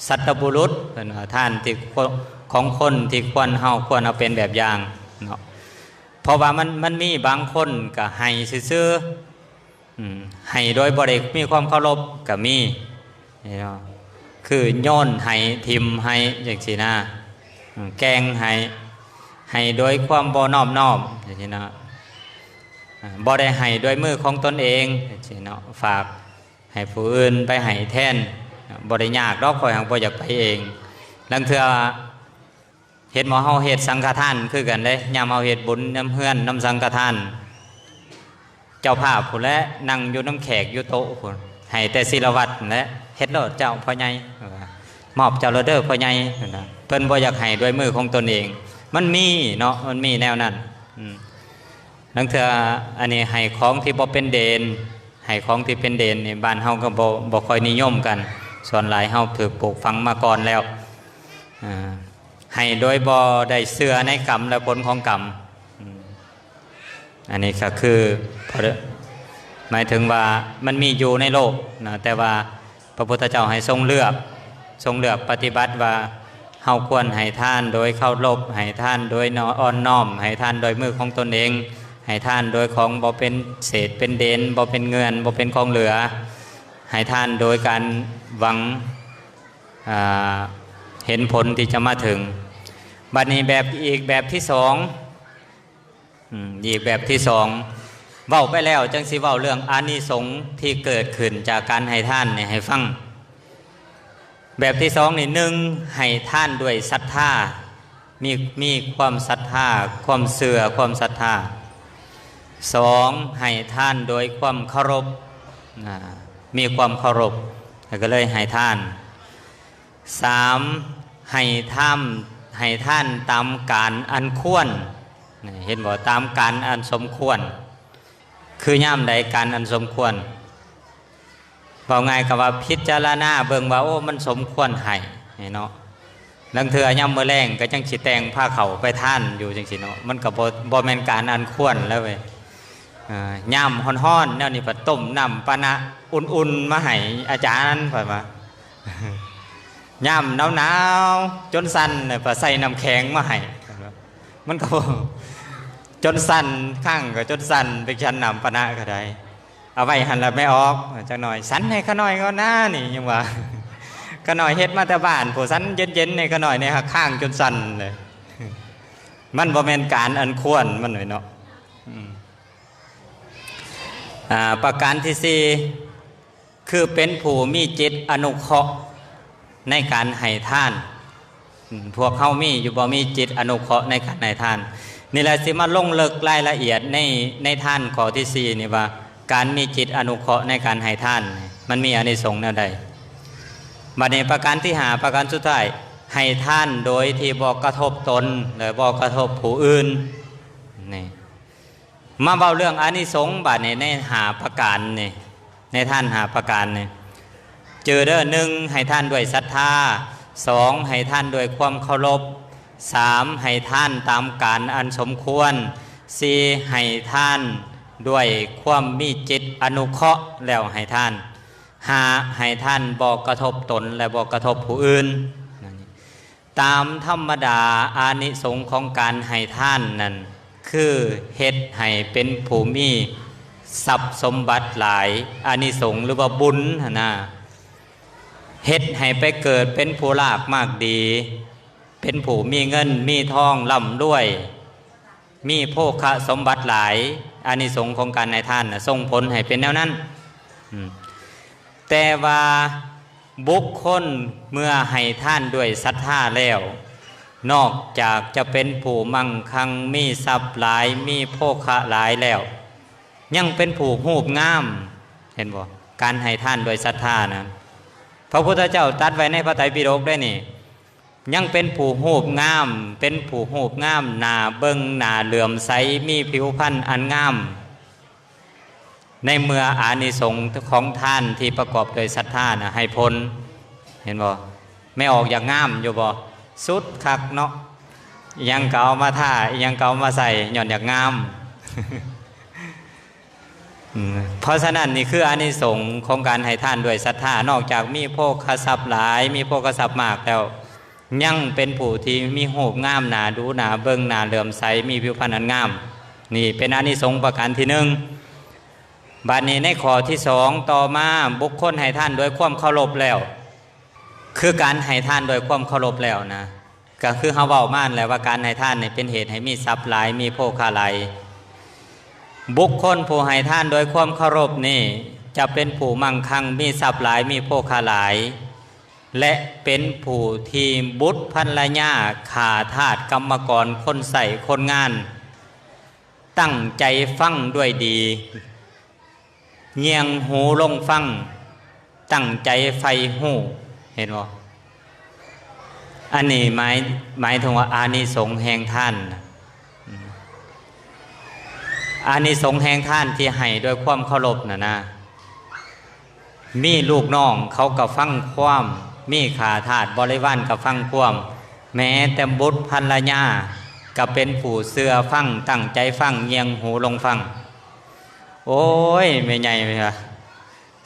ສັດຕະບຸລຸດ ເພິ່ນວ່າທານທີ່ ຂອງຄົນທີ່ຄວນ ເຮົາຄວນເອົາເປັນແບບຢ່າງເນາະ. ເພາະວ່າມັນ ມັນມີບາງຄົນກໍໃຫ້ຊື່ໆ ອືມ ໃຫ້ໂດຍບໍ່ໄດ້ມີຄວາມເຄົາລົບກໍມີເນາະ, ຄືໂຍນໃຫ້ ຖິ້ມໃຫ້ຈັ່ງຊີ້ນະ, ແກ່ງໃຫ້ ໃຫ້ໂດຍຄວາມບໍ່ນອບນ້ອມຈັ່ງຊີ້ນະ, ບໍ່ໄດ້ໃຫ້ດ້ວຍມືຂອງຕົນເອງຈັ່ງຊີ້ເນາະ, ຝາກໃຫ້ຜູ້ອື່ນໄປໃຫ້ແທນ. ບໍ່ໄດ້ຍາກດອກ, ຂ້ອຍຫັ້ນບໍ່ຢາກໄປເອງ. ລາງເທື່ອ ເຫັນບໍ່ ເຮົາເຮັດສັງຄະທານຄືກັນເດ້, ຍາມເຮົາເຮັດບຸນນຳເຮືອນນຳສັງຄະທານ, ເຈົ້າພາບພຸ້ນແຫຼະ ນັ່ງຢູ່ນຳແຂກຢູ່ໂຕະພຸ້ນ, ໃຫ້ແຕ່ສິລະວັດຫັ້ນແຫຼະ, ເຮັດໂລດເຈົ້າພໍ່ໃຫຍ່, ມອບເຈົ້າໂລດເດີພໍ່ໃຫຍ່, ເພິ່ນບໍ່ຢາກໃຫ້ດ້ວຍມືຂອງຕົນເອງ. ມັນມີເນາະ, ມັນມີແນວນັ້ນ. ອືມ ລາງເທື່ອອັນນີ້ໃຫ້ຂອງທີ່ບໍ່ເປັນເດນ, ໃຫ້ຂອງທີ່ເປັນເດນນີ້ ບ້ານເຮົາກໍບໍ່ ບໍ່ຄ່ອຍນິຍົມກັນ, ສ່ວນຫຼາຍເຮົາຖືກປູກຝັງມາກ່ອນແລ້ວ. ອ່າ ໃຫ້ໂດຍບໍ່ໄດ້ເຊື່ອໃນກຳ ແລະ ຜົນຂອງກຳ. ອືມ ອັນນີ້ກໍຄື ໝາຍເຖິງວ່າມັນມີຢູ່ໃນໂລກນະ, ແຕ່ວ່າພະພຸດທະເຈົ້າໃຫ້ຊົງເລືອກ, ຊົງເລືອກປະຕິບັດວ່າ ເຮົາຄວນໃຫ້ທານໂດຍເຄົາລົບ, ໃຫ້ທານໂດຍນອ- ອ່ອນນ້ອມ, ໃຫ້ທານໂດຍມືຂອງຕົນເອງ, ໃຫ້ທານໂດຍຂອງບໍ່ເປັນເສດເປັນເດນ, ບໍ່ເປັນເງືອນ, ບໍ່ເປັນຂອງເຫຼືອ, ໃຫ້ທານໂດຍການຫວັງ ອ່າ ເຫັນຜົນທີ່ຈະມາເຖິງ. ບັດນີ້ແບບ ອີກແບບທີສອງ, ອືມ ອີກແບບທີສອງ ເວົ້າໄປແລ້ວ ຈັ່ງຊິເວົ້າເລື່ອງອານິສົງທີ່ເກີດຂຶ້ນຈາກການໃຫ້ທານນີ້ໃຫ້ຟັງ. ແບບທີສອງນີ້ ໜຶ່ງ ໃຫ້ທານດ້ວຍສັດທາ, ມີ ມີຄວາມສັດທາ, ຄວາມເຊື່ອ, ຄວາມສັດທາ. ສອງ ໃຫ້ທານໂດຍຄວາມເຄົາລົບ, ນະ ມີຄວາມເຄົາລົບ ແລ້ວກໍເລີຍໃຫ້ທານ. ສາມ ໃຫ້ທານ ໃຫ້ທານຕາມການອັນຄວນ. ເຫັນບໍ່? ຕາມການອັນສົມຄວນ. ຄືຍາມໃດການອັນສົມຄວນ? ເວົ້າງ່າຍກໍວ່າພິຈາລະນາເບິ່ງວ່າ ໂອ້ ມັນສົມຄວນໃຫ້ເນາະ. ລາງເທື່ອຍາມມື້ແລງກໍຍັງຊິແຕ່ງພາເຂົ້າໄປທານຢູ່ຈັ່ງຊີ້ເນາະ, ມັນກໍບໍ່ ບໍ່ແມ່ນການອັນຄວນແລ້ວເວີຍ. ອ່າ ຍາມຮ້ອນໆແນວນີ້ ພັດຕົ້ມນ້ຳປານະອຸ່ນໆມາໃຫ້ອາຈານ ຂ້ອຍວ່າ. ຍາມໜາວໆຈົນສັ່ນ ພັດໃສ່ນ້ຳແຂງມາໃຫ້ ມັນກໍບໍ່ ຈົນສັ່ນ, ຄ້າງກໍຈົນສັ່ນ, ໄປສັນນ້ຳປານະກໍໄດ້. ເອົາໄວ້ຫັ້ນລະແມ່ອອກ, ຈັກໜ່ອຍ ສັນໃຫ້ຂ້ານ້ອຍກ່ອນນາ ນີ້ຍັງວ່າ. ຂ້ານ້ອຍເຮັດມາແຕ່ບ້ານ ຜູ້ສັນເຢັນໆ ໃຫ້ຂ້ານ້ອຍແດ່, ຄ້າງຈົນສັ່ນເລີຍ. ມັນບໍ່ແມ່ນການອັນຄວນມັນເລີຍເນາະ. ອືມ ອ່າ ປະການທີສີ່ ຄືເປັນຜູ້ມີຈິດອະນຸເຄາະໃນການໃຫ້ທານ. ອືມ ພວກເຮົາມີຢູ່ບໍ່ ມີຈິດອະນຸເຄາະໃນການໃຫ້ທານ? ນີ້ແຫຼະ ຊິມາລົງເລິກລາຍລະອຽດໃນ ໃນທານຂໍ້ທີສີ່ນີ້ວ່າ ການມີຈິດອະນຸເຄາະໃນການໃຫ້ທານນີ້ ມັນມີອານິສົງແນວໃດ? ບັດນີ້ປະການທີຫ້າ ປະການສຸດທ້າຍ ໃຫ້ທານໂດຍທີ່ບໍ່ກະທົບຕົນ ແລະ ບໍ່ກະທົບຜູ້ອື່ນ. ນີ້ ມາເວົ້າເລື່ອງອານິສົງບາດນີ້ ໃນຫ້າປະການນີ້. ໃນທານຫ້າປະການນີ້ ຈື່ເດີ້ ໜຶ່ງ ໃຫ້ທານດ້ວຍສັດທາ, ສອງ ໃຫ້ທານດ້ວຍຄວາມເຄົາລົບ, ສາມ ໃຫ້ທານຕາມການອັນສົມຄວນ, ສີ່ ໃຫ້ທານດ້ວຍຄວາມມີຈິດອະນຸເຄາະແລ້ວໃຫ້ທານ, ຫ້າ ໃຫ້ທານບໍ່ກະທົບຕົນ ແລະ ບໍ່ກະທົບຜູ້ອື່ນ. ຕາມທຳມະດາ ອານິສົງຂອງການໃຫ້ທານນັ້ນ ຄືເຮັດໃຫ້ເປັນຜູ້ມີຊັບສົມບັດຫຼາຍ, ອານິສົງ ຫຼືວ່າບຸນຫັ້ນນະ, ເຮັດໃຫ້ໄປເກີດເປັນຜູ້ລາກມາກດີ, ເປັນຜູ້ມີເງິນມີທອງ ລ່ຳລວຍ, ມີໂພຄະສົມບັດຫຼາຍ. ອານິສົງຂອງການໃຫ້ທານນະ ສົ່ງຜົນໃຫ້ເປັນແນວນັ້ນ. ອືມ ແຕ່ວ່າບຸກຄົນເມື່ອໃຫ້ທານດ້ວຍສັດທາແລ້ວ, ນອກຈາກຈະເປັນຜູ້ມັ່ງຄັ່ງ ມີຊັບຫຼາຍ, ມີໂພຄະຫຼາຍແລ້ວ, ຍັງເປັນຜູ້ຮູບງາມ. ເຫັນບໍ່? ການໃຫ້ທານດ້ວຍສັດທານະ ພະພຸດທະເຈົ້າຕັດໄວ້ໃນພະໄຕປິດົກເດ້ນີ້. ຍັງເປັນຜູ້ຮູບງາມ, ເປັນຜູ້ຮູບງາມ, ໜ້າເບິ່ງ, ໜ້າເຫຼື້ອມໃສ, ມີຜິວພັນອັນງາມ. ໃນເມື່ອອານິສົງຂອງທານທີ່ປະກອບດ້ວຍສັດທານະໃຫ້ຜົນ, ເຫັນບໍ່? ແມ່ອອກຢາກງາມຢູ່ບໍ່? ສຸດຄັກເນາະ, ອີຫຍັງກໍເອົາມາທາ, ອີຫຍັງກໍເອົາມາໃສ່, ຍ້ອນຢາກງາມ. ອືມ ເພາະສະນັ້ນ ນີ້ຄືອານິສົງຂອງການໃຫ້ທານດ້ວຍສັດທາ, ນອກຈາກມີໂພຄະຊັບຫຼາຍ, ມີໂພຄະຊັບມາກແລ້ວ, ຍັງເປັນຜູ້ທີ່ມີຮູບງາມ, ໜ້າດູ, ໜ້າເບິ່ງ, ໜ້າເຫຼື້ອມໃສ, ມີຜິວພັນອັນງາມ. ນີ້ເປັນອານິສົງປະການທີໜຶ່ງ. ບາດນີ້ໃນຂໍ້ທີສອງຕໍ່ມາ, ບຸກຄົນໃຫ້ທານດ້ວຍຄວາມເຄົາລົບແລ້ວ, ຄືການໃຫ້ທານດ້ວຍຄວາມເຄົາລົບແລ້ວນະ, ກໍຄືເຮົາເວົ້າມານັ້ນແຫຼະວ່າ ການໃຫ້ທານນີ້ເປັນເຫດໃຫ້ມີຊັບຫຼາຍ, ມີໂພຄະຫຼາຍ. ບຸກຄົນຜູ້ໃຫ້ທານໂດຍຄວາມເຄົາລົບນີ້ ຈະເປັນຜູ້ມັ່ງຄັ່ງ, ມີຊັບຫຼາຍ, ມີໂພຄະຫຼາຍ ແລະ ເປັນຜູ້ທີ່ບຸດພັນລະຍາ, ຂ້າທາດ, ກຳມະກອນ, ຄົນໃຊ້, ຄົນງານ ຕັ້ງໃຈຟັງດ້ວຍດີ, ງຽງຫູລົງຟັງ, ຕັ້ງໃຈໃຝ່ຮູ້. ເຫັນບໍ່? ອັນນີ້ໝາຍ, ໝາຍເຖິງວ່າອານິສົງແຫ່ງທານນະ, ອານິສົງແຫ່ງທານທີ່ໃຫ້ດ້ວຍຄວາມເຄົາລົບນະນະ. ມີລູກນ້ອງເຂົາກໍຟັງຄວາມ, ມີຂ້າທາດບໍລິວານກໍຟັງຄວາມ, ແມ້ແຕ່ບຸດພັນລະຍາກໍເປັນຜູ້ເຊື່ອຟັງ, ຕັ້ງໃຈຟັງ, ງຽງຫູລົງຟັງ. ໂອ້ຍ ແມ່ໃຫຍ່ວ່າ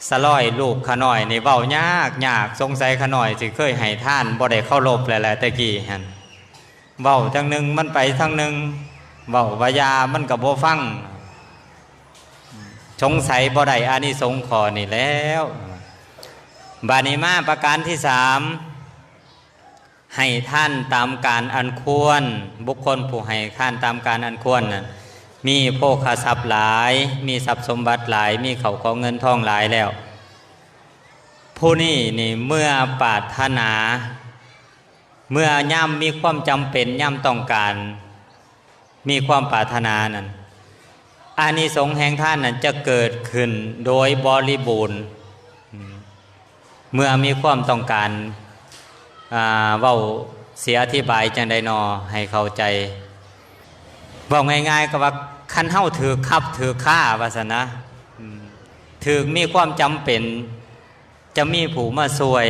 ສະລອຍລູກຂ້ານ້ອຍນີ້ເວົ້າຍາກ, ຍາກ, ສົງໄສຂ້ານ້ອຍຊິເຄີຍໃຫ້ທານບໍ່ໄດ້ເຄົາລົບແຫຼະ ແຕ່ກີ້ຫັ້ນ. ເວົ້າທາງໜຶ່ງມັນໄປທາງໜຶ່ງ, ເວົ້າວ່າຢ່າມັນກໍບໍ່ຟັງ, ສົງໄສບໍ່ໄດ້ອານິສົງຂໍ້ນີ້ແລ້ວ. ບາດນີ້ມາປະການທີສາມ, ໃຫ້ທານຕາມການອັນຄວນ. ບຸກຄົນຜູ້ໃຫ້ທານຕາມການອັນຄວນນັ້ນ ມີໂພຄະຊັບຫຼາຍ, ມີຊັບສົມບັດຫຼາຍ, ມີເຂົ້າຂອງເງິນທອງຫຼາຍແລ້ວ, ຜູ້ນີ້ນີ້ເມື່ອປາດຖະໜາ ເມື່ອຍາມມີຄວາມຈຳເປັນ, ຍາມຕ້ອງການ, ມີຄວາມປາດຖະໜານັ້ນ, ອານິສົງແຫ່ງທານນັ້ນຈະເກີດຂຶ້ນໂດຍບໍລິບູນ. ເມື່ອມີຄວາມຕ້ອງການ, ອາ, ເວົ້າຊິອະທິບາຍຈັ່ງໃດນໍໃຫ້ເຂົ້າໃຈ? ເວົ້າງ່າຍໆກໍວ່າ ຄັນເຮົາຖືກຂັບຖືກຄາວ່າຊັ້ນນະ, ອາ, ຖືກມີຄວາມຈຳເປັນ ຈະມີຜູ້ມາຊ່ວຍ,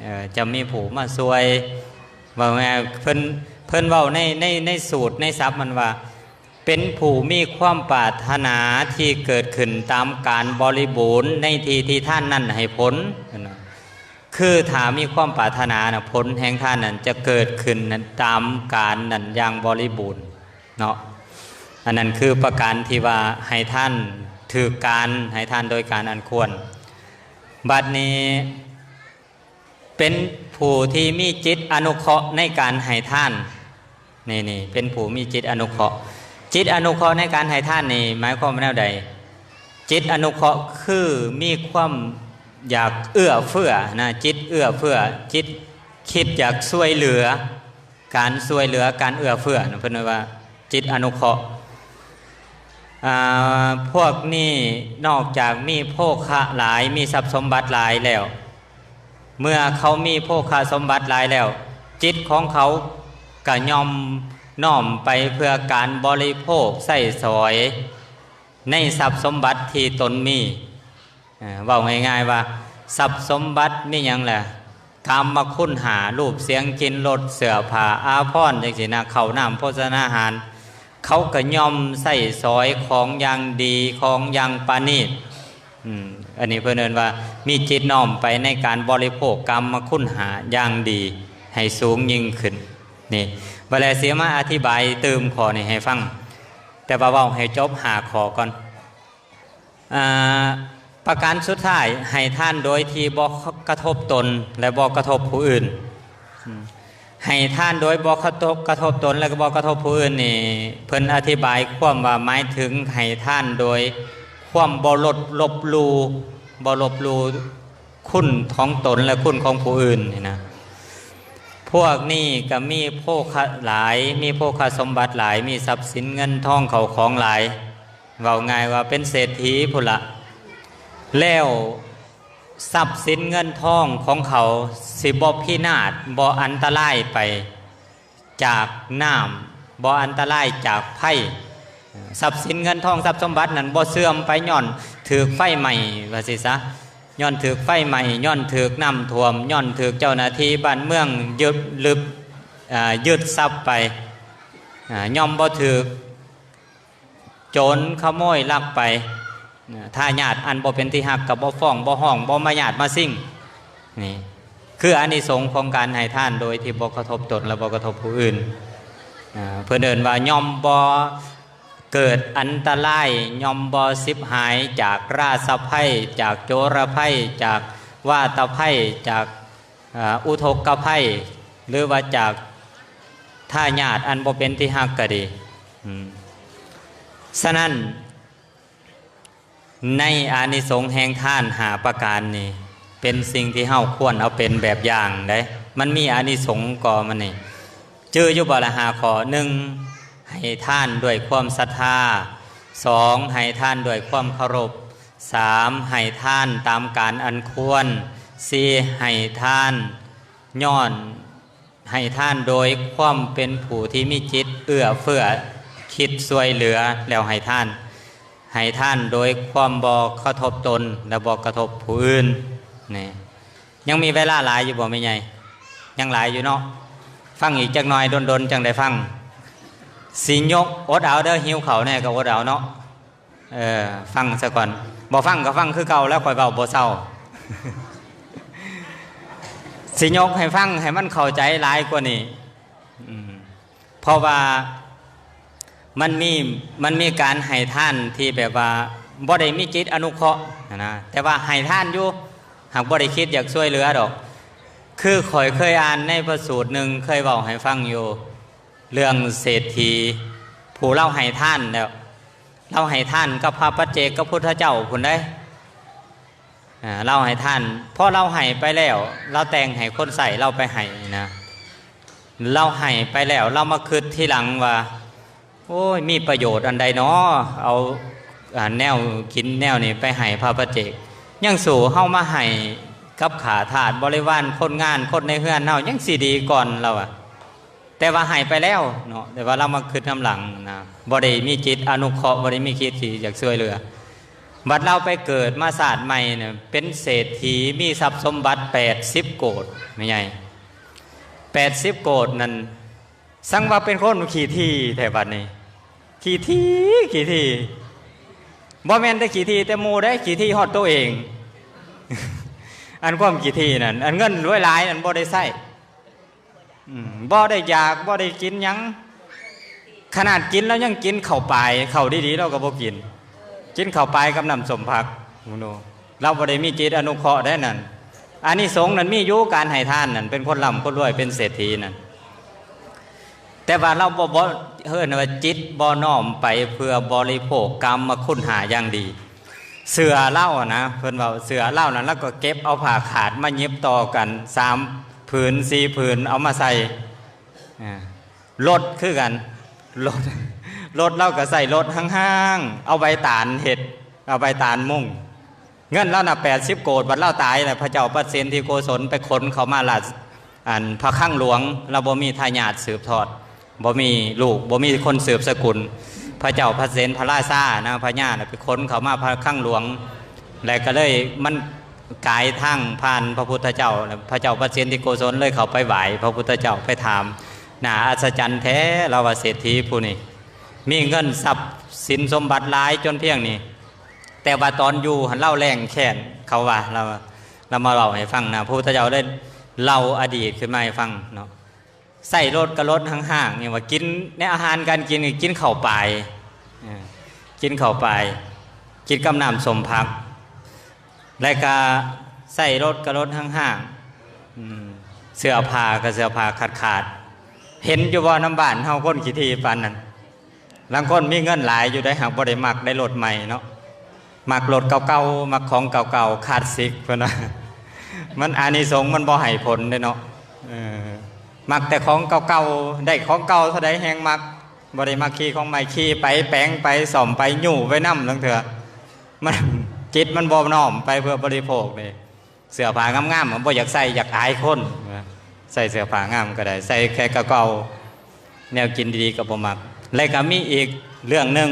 ເອີ, ຈະມີຜູ້ມາຊ່ວຍ. ເວົ້າງ່າຍໆ ເພິ່ນ, ເພິ່ນເວົ້າໃນ, ໃນ, ໃນສູດ, ໃນສັບມັນວ່າ ເປັນຜູ້ມີຄວາມປາດຖະໜາທີ່ເກີດຂຶ້ນຕາມການບໍລິບູນໃນທີ່ທີ່ທານນັ້ນໃຫ້ຜົນ. ຄືຖ້າມີຄວາມປາດຖະໜານະ, ຜົນແຫ່ງທານນັ້ນຈະເກີດຂຶ້ນຕາມການນັ້ນຢ່າງບໍລິບູນ. ເນາະ, ອັນນັ້ນຄືປະການທີ່ວ່າໃຫ້ທານຖືກການ, ໃຫ້ທານໂດຍການອັນຄວນ. ບັດນີ້ເປັນຜູ້ທີ່ມີຈິດອະນຸເຄາະໃນການໃຫ້ທານ. ນີ້, ນີ້ເປັນຜູ້ມີຈິດອະນຸເຄາະ. ຈິດອະນຸເຄາະໃນການໃຫ້ທານນີ້ໝາຍຄວາມວ່າແນວໃດ? ຈິດອະນຸເຄາະຄືມີຄວາມຢາກເອື້ອເຟື້ອນະ, ຈິດເອື້ອເຟື້ອ, ຈິດຄິດຢາກຊ່ວຍເຫຼືອ. ການຊ່ວຍເຫຼືອ, ການເອື້ອເຟື້ອນະ, ເພິ່ນເອີ້ນວ່າຈິດອະນຸເຄາະ. ອາ, ພວກນີ້ນອກຈາກມີໂພຄະຫຼາຍ, ມີຊັບສົມບັດຫຼາຍແລ້ວ, ເມື່ອເຂົາມີໂພຄະສົມບັດຫຼາຍແລ້ວ, ຈິດຂອງເຂົາກໍຍ່ອມນ້ອມໄປເພື່ອການບໍລິໂພກໃຊ້ສອຍ ໃນຊັບສົມບັດທີ່ຕົນມີ. ເອີ ເວົ້າງ່າຍໆວ່າ ຊັບສົມບັດມີຫຍັງລະ? ກາມມະຄຸນຫ້າ ຮູບ ສຽງ ກິ່ນ ລົດ ເສື້ອຜ້າ ອາພອນ ຈັ່ງຊີ້ນະ, ເຂົ້ານ້ຳ ໂພຊະນາຫານ ເຂົາກໍຍ່ອມໃຊ້ສອຍຂອງຢ່າງດີ ຂອງຢ່າງປານີດ. ອືມ ອັນນີ້ເພິ່ນເອີ້ນວ່າ ມີຈິດນ້ອມໄປໃນການບໍລິໂພກກາມມະຄຸນຫ້າຢ່າງດີ ໃຫ້ສູງຍິ່ງຂຶ້ນ. ນີ້ ບັດແລະຊິມາອະທິບາຍຕື່ມຂໍ້ນີ້ໃຫ້ຟັງ, ແຕ່ວ່າເວົ້າໃຫ້ຈົບຫ້າຂໍ້ກ່ອນ. ອາ ປະການສຸດທ້າຍ, ໃຫ້ທານໂດຍທີ່ບໍ່ກະທົບຕົນ ແລະ ບໍ່ກະທົບຜູ້ອື່ນ. ໃຫ້ທານໂດຍບໍ່ກະທົບ ກະທົບຕົນ ແລະ ກໍບໍ່ກະທົບຜູ້ອື່ນນີ້ ເພິ່ນອະທິບາຍຄວາມວ່າ ໝາຍເຖິງໃຫ້ທານໂດຍຄວາມບໍ່ລົບ ລົບຫຼູ່ ບໍ່ລົບຫຼູ່ຄຸນຂອງຕົນ ແລະ ຄຸນຂອງຜູ້ອື່ນນີ້ນະ. ພວກນີ້ກໍມີໂພຄະຫຼາຍ ມີໂພຄະສົມບັດຫຼາຍ ມີຊັບສິນເງິນທອງເຂົ້າຂອງຫຼາຍ ເວົ້າງ່າຍວ່າເປັນເສດຖີພຸ້ນລະ. ແລ້ວຊັບສິນເງິນທອງຂອງເຂົາຊິບໍ່ພິນາດ ບໍ່ອັນຕະລາຍໄປຈາກນ້ຳ ບໍ່ອັນຕະລາຍຈາກໄຟ. ຊັບສິນເງິນທອງ ຊັບສົມບັດນັ້ນບໍ່ເສື່ອມໄປຍ້ອນຖືກໄຟໄໝ້ ວ່າຊີ້ຊະ, ຍ້ອນຖືກໄຟໄໝ້ ຍ້ອນຖືກນ້ຳຖ້ວມ ຍ້ອນຖືກເຈົ້າໜ້າທີ່ບ້ານເມືອງຍຶດລຶບ ອາ ຍຶດຊັບໄປ, ອາ ຍ່ອມບໍ່ຖືກ ໂຈນຂະໂມຍລັກໄປ, ທາຍາດອັນບໍ່ເປັນທີ່ຮັກກໍບໍ່ຟ້ອງ ບໍ່ຮ້ອງ ບໍ່ມາຍາດມາຊິງ. ນີ້ຄືອານິສົງຂອງການໃຫ້ທານໂດຍທີ່ບໍ່ກະທົບຕົນ ແລະ ບໍ່ກະທົບຜູ້ອື່ນ. ເພິ່ນເອີ້ນວ່າ ຍ່ອມບໍ່ເກີດອັນຕະລາຍ ຍ່ອມບໍ່ສິບຫາຍຈາກລາຊະໄພ ຈາກໂຈລະໄພ ຈາກວາຕະໄພ ຈາກ ອາ ອຸທົກກະໄພ ຫຼືວ່າຈາກທາຍາດອັນບໍ່ເປັນທີ່ຮັກກໍດີ. ອືມ ສະນັ້ນ ໃນອານິສົງແຫ່ງທານຫ້າປະການນີ້ ເປັນສິ່ງທີ່ເຮົາຄວນເອົາເປັນແບບຢ່າງເດ້. ມັນມີອານິສົງກໍມັນນີ້ ຈື່ຢູ່ບໍ່ລະຫ້າຂໍ້? ໜຶ່ງ ໃຫ້ທານດ້ວຍຄວາມສັດທາ, ສອງ ໃຫ້ທານດ້ວຍຄວາມເຄົາລົບ, ສາມ ໃຫ້ທານຕາມການອັນຄວນ, ສີ່ ໃຫ້ທານຍ້ອນ ໃຫ້ທານໂດຍຄວາມເປັນຜູ້ທີ່ມີຈິດເອື້ອເຟື້ອ ຄິດຊ່ວຍເຫຼືອແລ້ວໃຫ້ທານ, ໃຫ້ທານໂດຍຄວາມບໍ່ກະທົບຕົນ ແລະ ບໍ່ກະທົບຜູ້ອື່ນ. ນີ້ ຍັງມີເວລາຫຼາຍຢູ່ບໍ່ແມ່ໃຫຍ່? ຍັງຫຼາຍຢູ່ເນາະ, ຟັງອີກຈັກໜ່ອຍ ດົນໆ ຈັ່ງໄດ້ຟັງ. ຊິຍົກ ອົດເອົາເດີ, ຫິວເຂົ້າແດ່ກໍອົດເອົາເນາະ. ເອີ ຟັງຊະກ່ອນ, ບໍ່ຟັງກໍຟັງຄືເກົ່າແລ້ວ, ຂ້ອຍເວົ້າບໍ່ເຊົາ. ຊິຍົກໃຫ້ຟັງໃຫ້ມັນເຂົ້າໃຈຫຼາຍກວ່ານີ້. ອືມ ເພາະວ່າມັນມີ ມັນມີການໃຫ້ທານທີ່ແບບວ່າບໍ່ໄດ້ມີຈິດອະນຸເຄາະຫັ້ນນະ, ແຕ່ວ່າໃຫ້ທານຢູ່ ຫາກບໍ່ໄດ້ຄິດຢາກຊ່ວຍເຫຼືອດອກ. ຄືຂ້ອຍເຄີຍອ່ານໃນພະສູດໜຶ່ງ ເຄີຍເວົ້າໃຫ້ຟັງຢູ່ ເລື່ອງເສດຖີ ຜູ້ລາວໃຫ້ທານແລ້ວ ລາວໃຫ້ທານກັບພະປັດເຈກກັບພຸດທະເຈົ້າພຸ້ນເດ້. ອາ ລາວໃຫ້ທານ ເພາະລາວໃຫ້ໄປແລ້ວ ລາວແຕ່ງໃຫ້ຄົນໃຊ້ລາວໄປໃຫ້ນະ, ລາວໃຫ້ໄປແລ້ວ ລາວມາຄິດທີຫຼັງວ່າ ໂອ້ຍ ມີປະໂຫຍດອັນໃດນໍ ເອົາ ອາ ແນວກິນແນວນີ້ໄປໃຫ້ພະປັດເຈກ, ຍັງສູ້ເຮົາມາໃຫ້ກັບຂ້າທາດບໍລິວານ ຄົນງານ ຄົນໃນເຮືອນເຮົາ ຍັງຊິດີກ່ອນ ລາວວ່າ. ແຕ່ວ່າໃຫ້ໄປແລ້ວເນາະ, ແຕ່ວ່າລາວມາຄິດນຳຫຼັງນະ, ບໍ່ໄດ້ມີຈິດອະນຸເຄາະ ບໍ່ໄດ້ມີຈິດທີ່ຢາກຊ່ວຍເຫຼືອ. ບັດລາວໄປເກີດມາຊາດໃໝ່ນະ ເປັນເສດຖີ ມີຊັບສົມບັດແປດສິບໂກດ ແມ່ໃຫຍ່, ແປດສິບໂກດນັ້ນ ສັງວ່າເປັນຄົນຂີ້ຖີ່ແທ້ບັດນີ້, ຂີ້ຖີ່ ຂີ້ຖີ່. ບໍ່ແມ່ນແຕ່ຂີ້ຖີ່ແຕ່ໝູ່ເດ້, ຂີ້ຖີ່ຮອດໂຕເອງ. ອັນຄວາມຂີ້ຖີ່ນັ້ນ ອັນເງິນຫຼວຍຫຼາຍນັ້ນບໍ່ໄດ້ໃຊ້. ອືມ ບໍ່ໄດ້ຢາກ ບໍ່ໄດ້ກິນຫຍັງ, ຂະໜາດກິນແລ້ວຍັງກິນເຂົ້າປາຍ, ເຂົ້າດີໆລາວກໍບໍ່ກິນ, ກິນເຂົ້າປາຍກັບນ້ຳສົ້ມຜັກ. ໂອ້ໂນ ລາວບໍ່ໄດ້ມີຈິດອະນຸເຄາະໄດ໋ນັ້ນ. ອານິສົງນັ້ນມີຢູ່, ການໃຫ້ທານນັ້ນ ເປັນຄົນລ່ຳຄົນລວຍ ເປັນເສດຖີນັ້ນ, ແຕ່ວ່າລາວບໍ່ ບໍ່ ເອີ້ນວ່າຈິດບໍ່ນ້ອມໄປເພື່ອບໍລິໂພກກາມມະຄຸນຫ້າຢ່າງດີ. ເສື້ອລາວນະ ເພິ່ນເວົ້າ ເສື້ອລາວນັ້ນ ລາວກໍເກັບເອົາຜ້າຂາດມາຫຍິບຕໍ່ກັນ ສາມຜືນ ສີ່ຜືນ ເອົາມາໃສ່. ອາ ລົດຄືກັນ, ລົດ ລົດລາວກໍໃຊ້ລົດຫ້າງໆ ເອົາໃບຕານເຮັດ, ເອົາໃບຕານມຸງ. ເງິນລາວນະແປດສິບໂກດ, ບັດລາວຕາຍແລ້ວ ພະເຈົ້າປະສິດທິໂກສົນໄປຂົນເຂົ້າມາລາຊ ອັນພະຄັງຫຼວງ, ລາວບໍ່ມີທາຍາດສືບທອດ, ບໍ່ມີລູກ ບໍ່ມີຄົນສືບສະກຸນ. ພະເຈົ້າພະເສນພະລາຊານະ ພະຍານະ ໄປຂົນເຂົ້າມາພະຄັງຫຼວງ, ແລະກໍເລີຍມັນກາຍທາງຜ່ານພະພຸດທະເຈົ້າ ແລະພະເຈົ້າປະສິດທິໂກສົນເລີຍເຂົ້າໄປໄຫວ້ພະພຸດທະເຈົ້າ ໄປຖາມ ໜ້າອັດສະຈັນແທ້ ລາວວ່າ ເສດຖີຜູ້ນີ້ມີເງິນຊັບສິນສົມບັດຫຼາຍຈົນພຽງນີ້ ແຕ່ວ່າຕອນຢູ່ຫັ້ນລາວແລ້ງແຄ້ນ ເຂົາວ່າ ລາວ ລາວມາເລົ່າໃຫ້ຟັງນະ ພະພຸດທະເຈົ້າເລີຍເລົ່າອະດີດຂຶ້ນມາໃຫ້ຟັງເນາະ. ໃຊ້ລົດກໍລົດຮ້າງໆ ຫຍັງວ່າ ກິນໃນອາຫານການກິນ ກິນເຂົ້າປາຍ ເອີ ກິນເຂົ້າປາຍ ກິນກັບນ້ຳສົ້ມຜັກ ແລະກະໃຊ້ລົດກໍລົດຮ້າງໆ ອືມ ເສື້ອຜ້າກໍເສື້ອຜ້າຂາດໆ. ເຫັນຢູ່ບໍ່ນຳບ້ານເຮົາຄົນຂີ້ຖີ່ປານນັ້ນ? ລາງຄົນມີເງິນຫຼາຍຢູ່ໄດ໋ ຫາກບໍ່ໄດ້ມັກໄດ້ລົດໃໝ່ເນາະ ມັກລົດເກົ່າໆ ມັກຂອງເກົ່າໆ ຄລາສສິກເພິ່ນວ່າ ມັນອານິສົງມັນບໍ່ໃຫ້ຜົນເດ້ເນາະ ເອີ ມັກແຕ່ຂອງເກົ່າໆ ໄດ້ຂອງເກົ່າເທົ່າໃດແຮ່ງມັກ ບໍ່ໄດ້ມັກຂີ່ຂອງໃໝ່ ຂີ່ໄປແປງໄປສ້ອມໄປ ຍູ້ໄປນຳ ລາງເທື່ອມັນ ຈິດມັນບໍ່ນ້ອມໄປເພື່ອບໍລິໂພກເດ້. ເສື້ອຜ້າງາມໆ ມັນບໍ່ຢາກໃສ່ ຢາກອາຍຄົນ ໃສ່ເສື້ອຜ້າງາມກໍໄດ້ ໃສ່ແຄ່ເກົ່າໆ ແນວກິນດີໆ ກໍບໍ່ມັກ. ແລະກໍມີອີກເລື່ອງໜຶ່ງ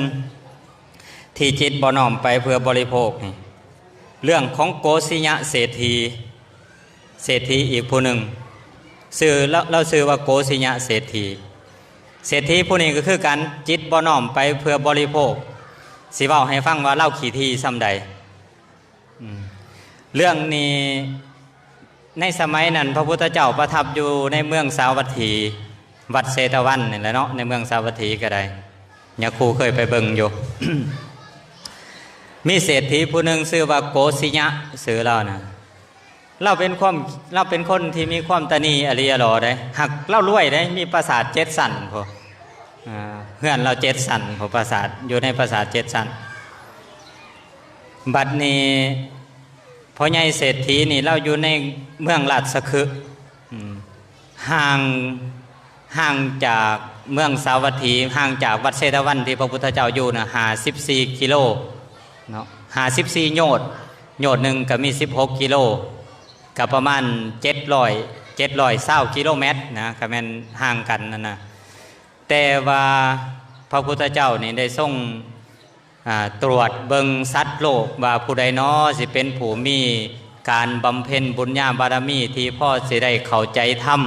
ທີ່ຈິດບໍ່ນ້ອມໄປເພື່ອບໍລິໂພກນີ້ ເລື່ອງຂອງໂກສິຍະເສດຖີ ເສດຖີອີກຜູ້ໜຶ່ງ ຊື່ ລາວ ລາວຊື່ວ່າໂກສິຍະເສດຖີ. ເສດຖີຜູ້ນີ້ກໍຄືກັນ ຈິດບໍ່ນ້ອມໄປເພື່ອບໍລິໂພກ. ຊິເວົ້າໃຫ້ຟັງວ່າລາວຂີ້ຖີ່ສ່ຳໃດ. ອືມ ເລື່ອງນີ້ ໃນສະໄໝນັ້ນ ພະພຸດທະເຈົ້າປະທັບຢູ່ໃນເມືອງສາວັດຖີ ວັດເຊຕະວັນນີ້ແຫຼະເນາະ ໃນເມືອງສາວັດຖີກໍໄດ້ ຍາຄູເຄີຍໄປເບິ່ງຢູ່. ມີເສດຖີຜູ້ໜຶ່ງຊື່ວ່າໂກສິຍະ ຊື່ລາວນະ ລາວເປັນຄວາມ ລາວເປັນຄົນທີ່ມີຄວາມຕະໜີ່ອະລິອະຫຼໍເດ້ ຫາກລາວລວຍເດ້ ມີປາສາດເຈັດຊັ້ນພຸ້ນ ອ່າ ເຮືອນລາວເຈັດຊັ້ນພຸ້ນ ປາສາດ ຢູ່ໃນປາສາດເຈັດຊັ້ນ. ບັດນີ້ພໍ່ໃຫຍ່ເສດຖີນີ້ ລາວຢູ່ໃນເມືອງລາຊະຄຶ ອືມ ຫ່າງ ຫ່າງຈາກເມືອງສາວັດຖີ ຫ່າງຈາກວັດເຊຕະວັນທີ່ພະພຸດທະເຈົ້າຢູ່ນະ ຫ້າສິບສີ່ກິໂລເນາະ ຫ້າສິບສີ່ໂຍດ ໂຍດໜຶ່ງກໍມີສິບຫົກກິໂລ ກໍປະມານເຈັດຮ້ອຍ ເຈັດຮ້ອຍຊາວກິໂລແມັດນະ ກໍແມ່ນຫ່າງກັນນັ້ນນະ. ແຕ່ວ່າພະພຸດທະເຈົ້ານີ້ໄດ້ຊົງ ອ່າ ຕວດເບິ່ງສັດໂລກວ່າ ຜູ້ໃດນໍຊິເປັນຜູ້ມີການບຳເພັນບຸນຍາບາລະມີ ທີ່ພໍຊິໄດ້ເຂົ້າໃຈທຳ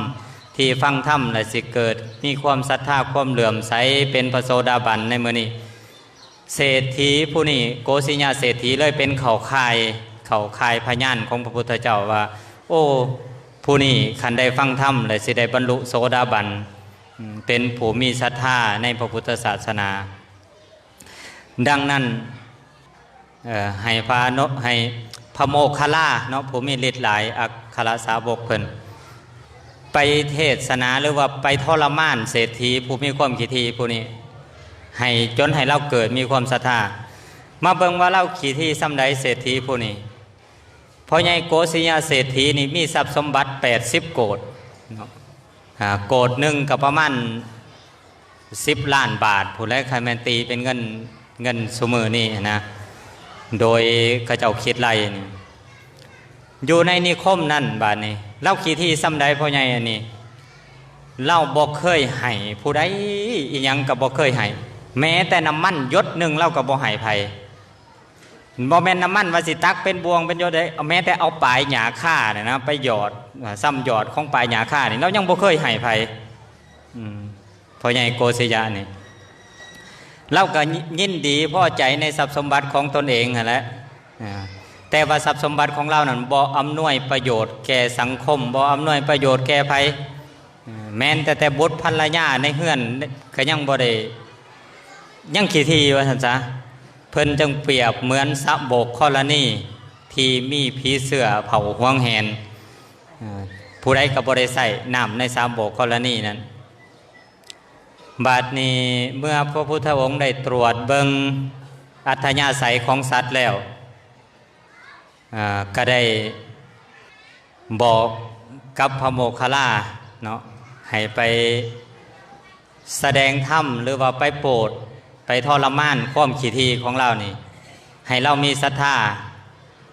ທີ່ຟັງທຳແລ້ວຊິເກີດມີຄວາມສັດທາ ຄວາມເຫຼື້ອມໃສ ເປັນພະໂສດາບັນໃນມື້ນີ້. ເສດຖີຜູ້ນີ້ ໂກສິຍະເສດຖີ ເລີຍເປັນເຂົ້າຂ່າຍ ເຂົ້າຂ່າຍພະຍານຂອງພະພຸດທະເຈົ້າວ່າ ໂອ້ ຜູ້ນີ້ຄັນໄດ້ຟັງທຳແລ້ວຊິໄດ້ບັນລຸໂສດາບັນ ເປັນຜູ້ມີສັດທາໃນພະພຸດທະສາສະໜາ. ດັ່ງນັ້ນ ເອີ ໃຫ້ພະໂນ ໃຫ້ພະໂມກຄະລາເນາະ ຜູ້ມີລິດຫຼາຍ ອັກຄະລະສາວົກເພິ່ນ ໄປເທດສະໜາ ຫຼືວ່າໄປທໍລະມານເສດຖີຜູ້ມີຄວາມຂີ້ຖີ່ຜູ້ນີ້ ໃຫ້ ຈົນໃຫ້ລາວເກີດມີຄວາມສັດທາ. ມາເບິ່ງວ່າລາວຂີ້ຖີ່ສ່ຳໃດ ເສດຖີຜູ້ນີ້. ພໍ່ໃຫຍ່ໂກສິຍະເສດຖີນີ້ມີຊັບສົມບັດແປດສິບໂກດເນາະ ອ່າ ໂກດໜຶ່ງກໍປະມານສິບລ້ານບາດພຸ້ນແຫຼະ ຄັນແມ່ນຕີເປັນເງິນ ເງິນຊຸມື້ນີ້ນະ ໂດຍເຂົາເຈົ້າຄິດໄລ່ນີ້ ຢູ່ໃນນິຄົມນັ້ນ. ບາດນີ້ລາວຂີ້ຖີ່ສ່ຳໃດພໍ່ໃຫຍ່ອັນນີ້ ລາວບໍ່ເຄີຍໃຫ້ຜູ້ໃດ ອີ່ຫຍັງກໍບໍ່ເຄີຍໃຫ້ ແມ້ແຕ່ນ້ຳມັນຢົດໜຶ່ງລາວກໍບໍ່ໃຫ້ໃຜ. ບໍ່ແມ່ນນ້ຳມັນວ່າຊິຕັກເປັນບ່ວງເປັນຢົດເດ້ ເອົາແມ້ແຕ່ເອົາປາຍຫຍ້າຄານີ້ນະ ໄປຢອດ ສ່ຳຢອດຂອງປາຍຫຍ້າຄານີ້ ລາວຍັງບໍ່ເຄີຍໃຫ້ໃຜ. ອືມ ພໍ່ໃຫຍ່ໂກສິຍະນີ້ ລາວກໍຍິນດີພໍໃຈໃນຊັບສົມບັດຂອງຕົນເອງຫັ້ນແຫຼະ ອ່າ ແຕ່ວ່າຊັບສົມບັດຂອງລາວນັ້ນບໍ່ອຳນວຍປະໂຫຍດແກ່ສັງຄົມ ບໍ່ອຳນວຍປະໂຫຍດແກ່ໃຜ. ແມ່ນແຕ່ ແຕ່ບຸດພັນລະຍາໃນເຮືອນກໍຍັງບໍ່ໄດ້ ຍັງຂີ້ຖີ່ວ່າຊັ້ນຊະ. ເພິ່ນຈຶ່ງປຽບເໝືອນສາວົກທໍລະນີທີ່ມີຜີເສື້ອເຝົ້າຫວງແຫນ ເອີ ຜູ້ໃດກໍບໍ່ໄດ້ໃຊ້ນ້ຳໃນສາວົກທໍລະນີນັ້ນ. ບາດນີ້ເມື່ອພະພຸດທະອົງໄດ້ຕວດເບິ່ງອັດທະຍາໄສຂອງສັດແລ້ວ ອ່າ ກໍໄດ້ບອກກັບພະໂມກຄະລາເນາະ ໃຫ້ໄປສະແດງທຳ ຫຼືວ່າໄປໂປດ ໄປທໍລະມານຄວາມຂີ້ຖີ່ຂອງລາວນີ້ ໃຫ້ລາວມີສັດທາ.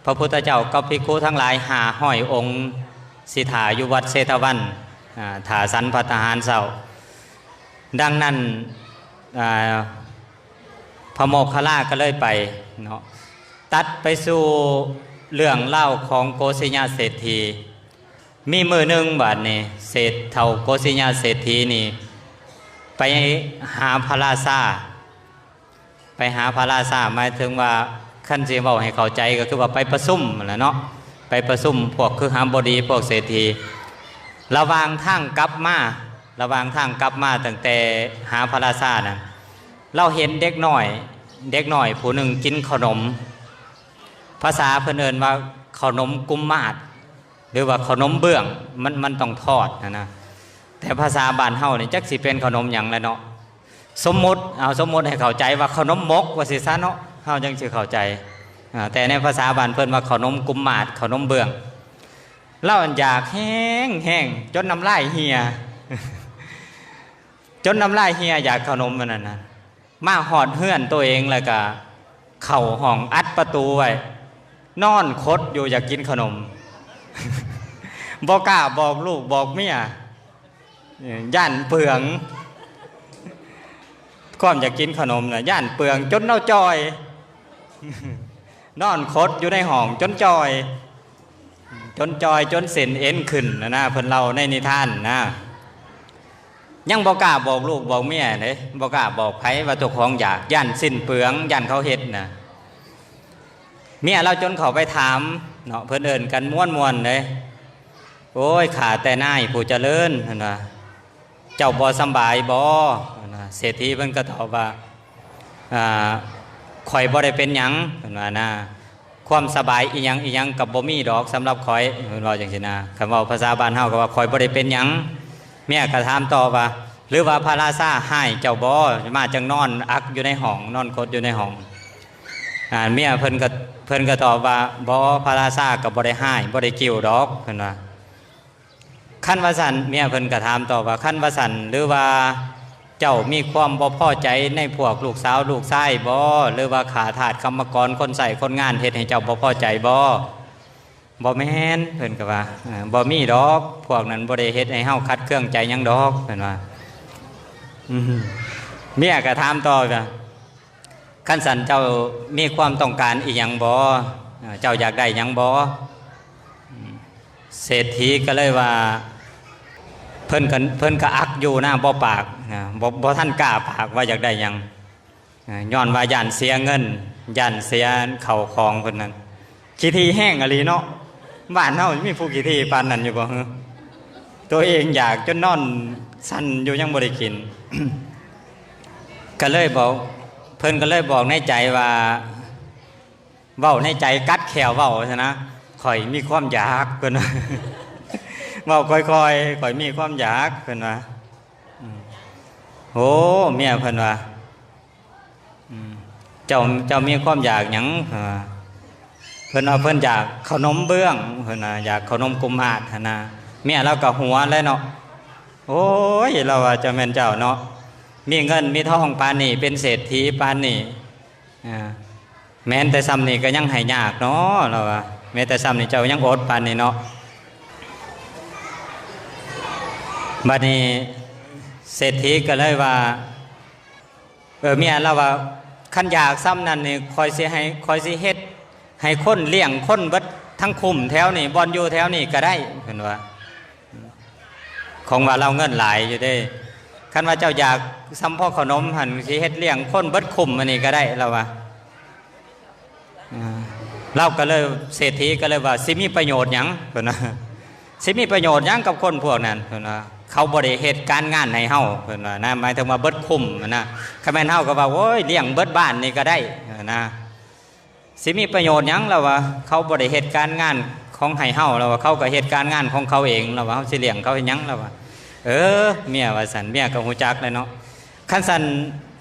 ພະພຸດທະເຈົ້າກັບພິກຂຸທັງຫຼາຍຫ້າຮ້ອຍອົງ ຊິຖ້າຢູ່ວັດເຊຕະວັນ ອ່າ ຖ້າສັນພັດຕາຫານເຊົ້າ. ດັ່ງນັ້ນ ອ່າ ພະໂມກຄະລາກໍເລີຍໄປເນາະ. ຕ ຕັດໄປສູ່ເລື່ອງລາວຂອງໂກສິຍະເສດຖີ. ມີມື້ໜຶ່ງບາດນີ້ ເສດ ເຖົ້າໂກສິຍະເສດຖີນີ້ ໄປຫາພະລາຊາ ໄປຫາພະລາຊາ ໝາຍເຖິງວ່າ ຄັນຊິເວົ້າໃຫ້ເຂົ້າໃຈ ກໍຄືວ່າໄປປະຊຸມຫັ້ນລະເນາະ ໄປປະຊຸມພວກຄຶຫະບໍດີ ພວກເສດຖີ. ລະຫວ່າງທາງກັບມາ ລະຫວ່າງທາງກັບມາຕັ້ງແຕ່ຫາພະລາຊານັ້ນ ລາວເຫັນເດັກນ້ອຍ ເດັກນ້ອຍຜູ້ໜຶ່ງກິນເຂົ້າໜົມ ພາສາເພິ່ນເອີ້ນວ່າເຂົ້າໜົມກຸມມາດ ຫຼືວ່າເຂົ້າໜົມເບື້ອງ ມັນ ມັນຕ້ອງທອດຫັ້ນນະ. ແຕ່ພາສາບ້ານເຮົານີ້ ຈັກຊິເປັນເຂົ້າໜົມຫຍັງແຫຼະເນາະ. ສົມມຸດ ເອົາ ສົມມຸດໃຫ້ເຂົ້າໃຈວ່າເຂົ້າໜົມໝົກວ່າຊີ້ຊະເນາະ ເຮົາຈັ່ງຊິເຂົ້າໃຈ. ອາ ແຕ່ໃນພາສາບ້ານເພິ່ນວ່າເຂົ້າໜົມກຸມມາດ ເຂົ້າໜົມເບື້ອງ. ລາວຢາກແຮງໆ ຈົນນ້ຳລາຍເຫ່ຍ ຈົນນ້ຳລາຍເຫ່ຍ ຢາກເຂົ້າໜົມອັນນັ້ນນະ. ມາຮອດເຮືອນໂຕເອງແລ້ວກະເຂົ້າຫ້ອງ ອັດປະຕູໄວ້ ນອນຂົດຢູ່ ຢາກກິນເຂົ້າໜົມ ບໍ່ກ້າບອກລູກບອກເມຍ ຢ້ານເປືອງ ຄວາມຢາກກິນເຂົ້າໜົມນະ ຢ້ານເປືອງ ຈົນລາວຈ່ອຍ ນອນຂົດຢູ່ໃນຫ້ອງຈົນຈ່ອຍ ຈົນຈ່ອຍ ຈົນເສັ້ນເອັນຂຶ້ນນະນະ ເພິ່ນເລົ່າໃນນິທານນະ. ຍັງບໍ່ກ້າບອກລູກບອກເມຍເດ້ ບໍ່ກ້າບອກໃຜວ່າເຈົ້າຂອງຢາກ ຢ້ານສິ້ນເປືອງ ຢ້ານເຂົາເຮັດນະ. ເມຍລາວຈົນເຂົ້າໄປຖາມເນາະ ເພິ່ນເອີ້ນກັນມ່ວນໆເດ້ ໂອ້ຍ ຂ້າແຕ່ນາຍຜູ້ຈະເລີນ ເພິ່ນວ່າ ເຈົ້າບໍ່ສຳບາຍບໍ່? ເພິ່ນວ່າ ເສດຖີເພິ່ນກໍຕອບວ່າ ອາ ຂ້ອຍບໍ່ໄດ້ເປັນຫຍັງ ເພິ່ນວ່ານະ ຄວາມສະບາຍອີ່ຫຍັງອີ່ຫຍັງກໍບໍ່ມີດອກສຳລັບຂ້ອຍ ເພິ່ນເວົ້າຈັ່ງຊີ້ນະ. ຄັນເວົ້າພາສາບ້ານເຮົາກໍວ່າ ຂ້ອຍບໍ່ໄດ້ເປັນຫຍັງ. ເມຍກໍຖາມຕໍ່ວ່າ ຫຼືວ່າພະລາຊາຮ້າຍເຈົ້າບໍ່? ມາຈັ່ງນອນອັກຢູ່ໃນຫ້ອງ ນອນຂົດຢູ່ໃນຫ້ອງ. ອາ ເມຍເພິ່ນກໍ ເພິ່ນກໍຕອບວ່າ ບໍ່ ພະລາຊາກໍບໍ່ໄດ້ຮ້າຍ ບໍ່ໄດ້ກິ່ວດອກ ເພິ່ນວ່າ. ຄັນວ່າຊັ້ນ ເມຍເພິ່ນກໍຖາມຕໍ່ວ່າ ຄັນວ່າຊັ້ນ ຫຼືວ່າເຈົ້າມີຄວາມບໍ່ພໍໃຈໃນພວກລູກສາວລູກຊາຍບໍ່? ຫຼືວ່າຂ້າທາດກຳມະກອນ ຄົນໃຊ້ຄົນງານ ເຮັດໃຫ້ເຈົ້າບໍ່ພໍໃຈບໍ່? ບໍ່ແມ່ນ ເພິ່ນກໍວ່າ ເອີ ບໍ່ມີດອກ ພວກນັ້ນບໍ່ໄດ້ເຮັດໃຫ້ເຮົາຂັດເຄືອງໃຈຫຍັງດອກ ເພິ່ນວ່າ. ອືມ ເມຍກໍຖາມຕໍ່ວ່າ ຄັນຊັ້ນເຈົ້າມີຄວາມຕ້ອງການອີ່ຫຍັງບໍ່? ເຈົ້າຢາກໄດ້ຫຍັງບໍ່? ເສດຖີກໍເລີຍວ່າ ເພິ່ນກໍ ເພິ່ນກໍອັກຢູ່ນະ ບໍ່ປາກນະ ບໍ່ ບໍ່ທັນກ້າປາກວ່າຢາກໄດ້ຫຍັງ ຍ້ອນວ່າຢ້ານເສຍເງິນ ຢ້ານເສຍເຂົ້າຂອງເພິ່ນນັ້ນ. ຂີ້ຖີ່ແຮງອີ່ຫຼີເນາະ ບ້ານເຮົາມີຜູ້ຂີ້ຖີ່ປານນັ້ນຢູ່ບໍ່? ຕົວເອງຢາກຈົນນອນສັ່ນຢູ່ ຍັງບໍ່ໄດ້ກິນ ກໍເລີຍບອກ ເພິ່ນກໍເລີຍບອກໃນໃຈວ່າ ເວົ້າໃນໃຈ ກັດແຂ້ວເວົ້າຊັ້ນນະ ຂ້ອຍມີຄວາມຢາກ ເພິ່ນວ່າ ເວົ້າຄ່ອຍໆ ຂ້ອຍມີຄວາມຢາກ ເພິ່ນວ່າ. ອືມ ໂອ້ ເມຍເພິ່ນວ່າ ອືມ ເຈົ້າ ເຈົ້າມີຄວາມຢາກຫຍັງ? ເພິ່ນວ່າ ເພິ່ນວ່າເພິ່ນຢາກເຂົ້າໜົມເບື້ອງ ເພິ່ນວ່າຢາກເຂົ້າໜົມກຸມມາດຫັ້ນນະ. ເມຍລາວກໍຫົວແຫຼະເນາະ ໂອ້ຍ ລາວວ່າ ເຈົ້າແມ່ນເຈົ້າເນາະ ມີເງິນມີທອງປານນີ້ ເປັນເສດຖີປານນີ້ ອາ ແມ່ນແຕ່ຊ່ຳນີ້ກໍຍັງໃຫ້ຍາກເນາະ ລາວວ່າ ແມ້ແຕ່ຊ່ຳນີ້ເຈົ້າຍັງອົດປານນີ້ເນາະ. ບັດນີ້ເສດຖີກໍເລີຍວ່າ ເອີ ເມຍລາວວ່າ ຄັນຢາກຊ່ຳນັ້ນນີ້ ຂ້ອຍຊິໃຫ້ ຂ້ອຍຊິເຮັດໃຫ້ຄົນລ້ຽງຄົນເບິດທັງຄຸ້ມແຖວນີ້ ບ່ອນຢູ່ແຖວນີ້ກໍໄດ້ ເພິ່ນວ່າ. ຂອງວ່າລາວເງິນຫຼາຍຢູ່ເດ້ ຄັນວ່າເຈົ້າຢາກຊ່ຳພໍເຂົ້າໜົມຫັ້ນ ຊິເຮັດລ້ຽງຄົນເບິດຄຸ້ມອັນນີ້ກໍໄດ້ ລາວວ່າ. ອາ ລາວກໍເລີຍ ເສດຖີກໍເລີຍວ່າ ຊິມີປະໂຫຍດຫຍັງ ເພິ່ນວ່າ ຊິມີປະໂຫຍດຫຍັງກັບຄົນພວກນັ້ນ ເພິ່ນວ່າ ເຂົາບໍ່ໄດ້ເຮັດການງານໃຫ້ເຮົາ ເພິ່ນວ່ານະ ໝາຍເຖິງວ່າເບິດຄຸ້ມນະ. ຄັນແມ່ນເຮົາກໍວ່າ ໂອ້ຍ ລ້ຽງເບິດບ້ານນີ້ກໍໄດ້ນະ. ຊິມີປະໂຫຍດຫຍັງ ລາວວ່າ ເຂົາບໍ່ໄດ້ເຮັດການງານຂອງໃຫ້ເຮົາ ລາວວ່າ ເຂົາກໍເຮັດການງານຂອງເຂົາເອງ ລາວວ່າ ເຮົາຊິລ້ຽງເຂົາເຮັດຫຍັງ ລາວວ່າ. ເອີ ເມຍວ່າຊັ້ນ ເມຍກໍຮູ້ຈັກແຫຼະເນາະ. ຄັນຊັ້ນ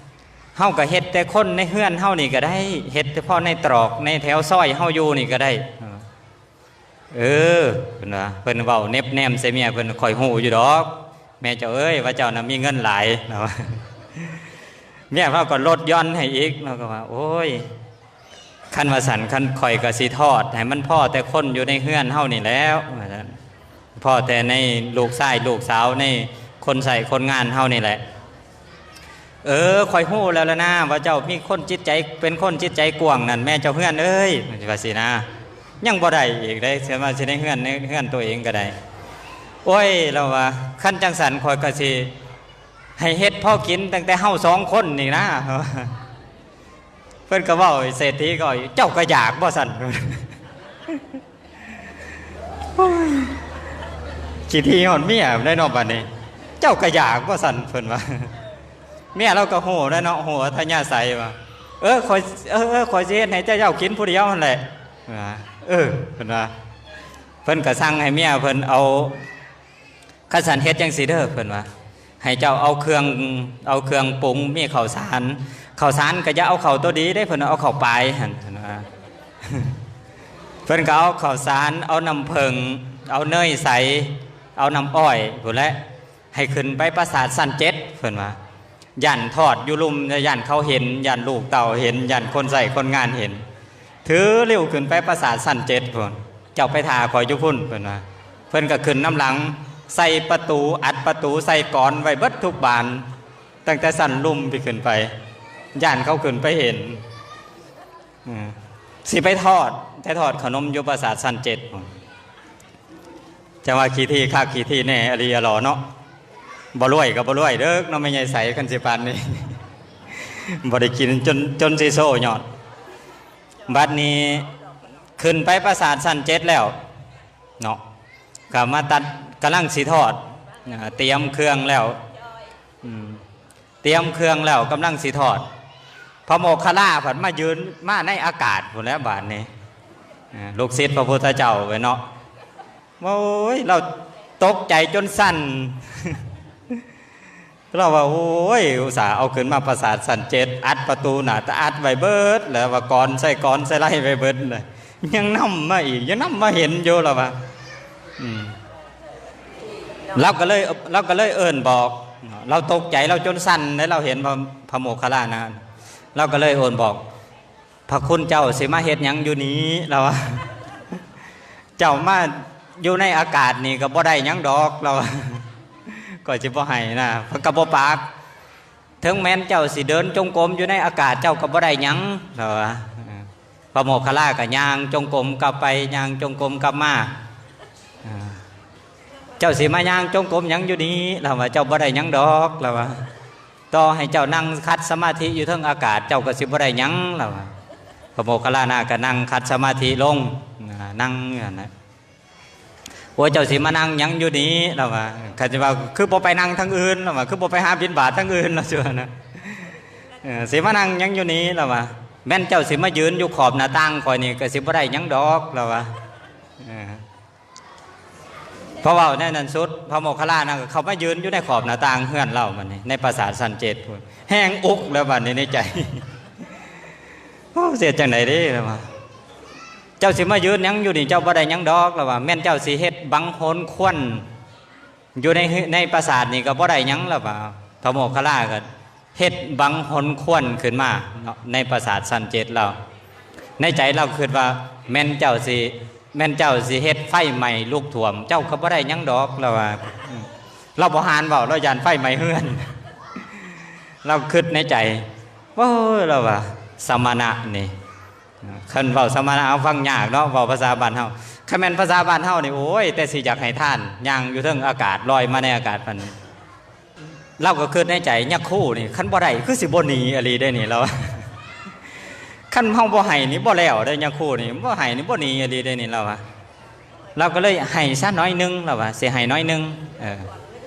ເຮົາກໍເຮັດແຕ່ຄົນໃນເຮືອນເຮົານີ້ກໍໄດ້ ເຮັດແຕ່ພໍໃນຕຣອກໃນແຖວຊອຍເຮົາຢູ່ນີ້ກໍໄດ້. ເອີ ເພິ່ນວ່າ ເພິ່ນເວົ້າເນັບແນມໃສ່ເມຍເພິ່ນ ຂ້ອຍຮູ້ຢູ່ດອກ ແມ່ເຈົ້າເອີຍ ວ່າເຈົ້ານະມີເງິນຫຼາຍ ລາວວ່າ. ເມຍເຮົາກໍລົດຢ່ອນໃຫ້ອີກ ລາວກໍວ່າ ໂອ້ຍ ຄັນວ່າຊັ້ນ ຄັນຂ້ອຍກໍຊິທອດໃຫ້ມັນພໍແຕ່ຄົນຢູ່ໃນເຮືອນເຮົານີ້ແລ້ວ ວ່າຊັ້ນ ພໍແຕ່ໃນລູກຊາຍລູກສາວ ໃນຄົນໃຊ້ຄົນງານເຮົານີ້ແຫຼະ. ເອີ ຂ້ອຍຮູ້ແລ້ວລະນາ ວ່າເຈົ້າມີຄົນຈິດໃຈ ເປັນຄົນຈິດໃຈກວ້າງນັ້ນແມ່ເຈົ້າເຮືອນເອີຍ ວ່າຊີ້ນະ. ຍັງບໍ່ໄດ້ອີກເດ້ ເຊື່ອວ່າຊິໃນເຮືອນ ໃນເຮືອນຕົວເອງກໍໄດ້. ໂອ້ຍ ລາວວ່າ ຄັນຈັ່ງຊັ້ນຂ້ອຍກໍຊິໃຫ້ເຮັດພໍກິນຕັ້ງແຕ່ເຮົາສອງຄົນນີ້ນະ. ເພິ່ນກໍເວົ້າ ເສດຖີກໍເຈົ້າກໍຢາກບໍ່ຊັ້ນ? ໂອ້ຍ ຂີ້ຖີ່ຮອດເມຍໄດ້ເນາະບາດນີ້ ເຈົ້າກໍຢາກບໍ່ຊັ້ນ ເພິ່ນວ່າ. ເມຍລາວກໍຮູ້ແລ້ວເນາະ ຮູ້ອັດທະຍາໄສວ່າ ເອີ ຂ້ອຍ ເອີ ເອີ ຂ້ອຍຊິເຮັດໃຫ້ເຈົ້າກິນຜູ້ດຽວຫັ້ນແຫຼະ ວ່າ ເອີ ເພິ່ນວ່າ. ເພິ່ນກໍສັ່ງໃຫ້ເມຍເພິ່ນເອົາ ຄັນຊັ້ນເຮັດຈັ່ງຊີ້ເດີ ເພິ່ນວ່າ ໃຫ້ເຈົ້າເອົາເຄື່ອງ ເອົາເຄື່ອງປຸງ ມີເຂົ້າສານ ເຂົ້າສານກໍຢ່າເອົາເຂົ້າໂຕດີເດ້ ເພິ່ນວ່າ ເອົາເຂົ້າປາຍຫັ້ນ ເພິ່ນວ່າ. ເພິ່ນກໍເອົາເຂົ້າສານ ເອົານ້ຳເຜິ້ງ ເອົາເນີຍໃສ ເອົານ້ຳອ້ອຍພຸ້ນແຫຼະ ໃຫ້ຂຶ້ນໄປປາສາດຊັ້ນເຈັດ ເພິ່ນວ່າ. ຢ້ານທອດຢູ່ລຸ່ມ ຢ້ານເຂົາເຫັນ ຢ້ານລູກເຕົ້າເຫັນ ຢ້ານຄົນໃຊ້ຄົນງານເຫັນ ຖືລິ້ວຂຶ້ນໄປປາສາດຊັ້ນເຈັດພຸ້ນ ເຈົ້າໄປຖ້າຂ້ອຍຢູ່ພຸ້ນ ເພິ່ນວ່າ. ເພິ່ນກໍຂຶ້ນນຳຫຼັງ ໃສ່ປະຕູ ອັດປະຕູ ໃສ່ກອນໄວ້ເບິດທຸກບານ ຕັ້ງແຕ່ຊັ້ນລຸ່ມໄປຂຶ້ນໄປ ຢ້ານເຂົາຂຶ້ນໄປເຫັນ. ອືມ ຊິໄປທອດ ໄປທອດເຂົ້າໜົມຢູ່ປາສາດຊັ້ນເຈັດພຸ້ນ. ຈັ່ງວ່າຂີ້ຖີ່ຄັກຂີ້ຖີ່ແນ່ ອະລີອະຫຼໍເນາະ. ບໍ່ລວຍກໍບໍ່ລວຍເດີເນາະ ແມ່ໃຫຍ່ໃສ ຄັນຊິປານນີ້ ບໍ່ໄດ້ກິນຈົນ ຈົນຊິໂຊຍອດ. ບັດນີ້ຂຶ້ນໄປປາສາດຊັ້ນເຈັດແລ້ວເນາະ ກໍມາຕັດ ກຳລັງຊິທອດ ອາ ຕຽມເຄື່ອງແລ້ວ ອືມ ຕຽມເຄື່ອງແລ້ວກຳລັງຊິທອດ ພະໂມກຂະລາພັດມາຢືນມາໃນອາກາດພຸ້ນແຫຼະບາດນີ້. ອາ ລູກສິດພະພຸດທະເຈົ້າເວີຍເນາະ ໂອ້ຍ ລາວຕົກໃຈຈົນສັ່ນ ລາວວ່າ ໂອ້ຍ ອຸດສ່າເອົາຂຶ້ນມາປາສາດຊັ້ນເຈັດ ອັດປະຕູໜ້າຕາ ອັດໄວ້ເບິດ ແລ້ວວ່າກອນໃສ່ກອນໃສ່ໄລ່ໄວ້ເບິດ ຍັງນຳມາອີກ ຍັງນຳມາເຫັນຢູ່ ລາວວ່າ. ອືມ ລາວກໍເລີຍ ລາວກໍເລີຍເອີ້ນບອກ ລາວຕົກໃຈ ລາວຈົນສັ່ນເດ້ ລາວເຫັນພະ ພະໂມກຂະລານະ ລາວກໍເລີຍເອີ້ນບອກ ພະຄຸນເຈົ້າຊິມາເຮັດຫຍັງຢູ່ນີ້ ລາວວ່າ ເຈົ້າມາຢູ່ໃນອາກາດນີ້ກໍບໍ່ໄດ້ຫຍັງດອກ ລາວວ່າ ຂ້ອຍຊິບໍ່ໃຫ້ນະ ເພິ່ນກໍບໍ່ປາກ ເຖິງແມ່ນເຈົ້າຊິເດີນຈົງກົມຢູ່ໃນອາກາດ ເຈົ້າກໍບໍ່ໄດ້ຫຍັງ ລາວວ່າ. ພະໂມກຂະລາກໍຍ່າງຈົງກົມກັບໄປ ຍ່າງຈົງກົມກັບມາ ເຈົ້າຊິມາຍ່າງຈົງກົມຫຍັງຢູ່ນີ້ ລາວວ່າ ເຈົ້າບໍ່ໄດ້ຫຍັງດອກ ລາວວ່າ. ຕໍ່ໃຫ້ເຈົ້ານັ່ງຂັດສະມາທິຢູ່ເທິງອາກາດ ເຈົ້າກໍຊິບໍ່ໄດ້ຫຍັງ ລາວວ່າ. ພະໂມກຂະລານະກໍນັ່ງຂັດສະມາທິລົງ ນັ່ງຢູ່ຫັ້ນນະ. ໂອ້ຍ ເຈົ້າຊິມານັ່ງຫຍັງຢູ່ນີ້ ລາວວ່າ. ຄັນຊິວ່າ ຄືບໍ່ໄປນັ່ງທາງອື່ນ ລາວວ່າ ຄືບໍ່ໄປຫາບິນບາດທາງອື່ນ ລາວຊິວ່ານະ. ເອີ ຊິມານັ່ງຫຍັງຢູ່ນີ້ ລາວວ່າ. ແມ່ນເຈົ້າຊິມາຢືນຢູ່ຂອບໜ້າຕ່າງຂ້ອຍນີ້ ກໍຊິບໍ່ໄດ້ຫຍັງດອກ ລາວວ່າ. ເອີ ເພາະເວົ້າແນວນັ້ນສຸດ ພະໂມກຂະລານະກໍເຂົ້າມາຢືນຢູ່ໃນຂອບໜ້າຕ່າງເຮືອນລາວບັດນີ້ ໃນປາສາດຊັ້ນເຈັດພຸ້ນ ແຮງອຸກແລ້ວບັດນີ້ໃນໃຈ. ໂອ້ ເຮັດຈັ່ງໃດເດ້ ລາວວ່າ ເຈົ້າຊິມາຢືນຫຍັງຢູ່ນີ້ ເຈົ້າບໍ່ໄດ້ຫຍັງດອກ ລາວວ່າ. ແມ່ນເຈົ້າຊິເຮັດບັງໂຫນຄວັນຢູ່ໃນ ໃນປາສາດນີ້ກໍບໍ່ໄດ້ຫຍັງ ລາວວ່າ. ພະໂມກຂະລາກໍເຮັດບັງໂຫນຄວັນຂຶ້ນມາເນາະ ໃນປາສາດຊັ້ນເຈັດລາວ. ໃນໃຈລາວຄິດວ່າ ແມ່ນເຈົ້າຊິ ແມ່ນເຈົ້າຊິເຮັດໄຟໄໝ້ລຸກຖ້ວມ ເຈົ້າກໍບໍ່ໄດ້ຫຍັງດອກ ລາວວ່າ. ອືມ ລາວບໍ່ຫານເວົ້າ ລາວຢ້ານໄຟໄໝ້ເຮືອນ. ລາວຄິດໃນໃຈ ໂອ້ຍ ລາວວ່າ ສະມະນະນີ້ ຄັນເວົ້າສະມະນະເຮົາຟັງຍາກເນາະ ເວົ້າພາສາບ້ານເຮົາ. ຄັນແມ່ນພາສາບ້ານເຮົານີ້ ໂອ້ຍ ແຕ່ຊິຢາກໃຫ້ທານ ຍ່າງຢູ່ເທິງອາກາດ ລອຍມາໃນອາກາດປານນີ້. ລາວກໍຄິດໃນໃຈ ຍາຄູນີ້ ຄັນບໍ່ໄດ້ຄືຊິບໍ່ໜີອີ່ຫຼີເດ້ນີ້ ລາວວ່າ. ຄັນເຮົາບໍ່ໃຫ້ນີ້ບໍ່ແລ້ວເດ້ ຍາຄູນີ້ ບໍ່ໃຫ້ນີ້ບໍ່ໜີອີ່ຫຼີເດ້ນີ້ ລາວວ່າ. ລາວກໍເລີຍໃຫ້ຊະໜ້ອຍໜຶ່ງ ລາວວ່າ ຊິໃຫ້ໜ້ອຍໜຶ່ງ ເອີ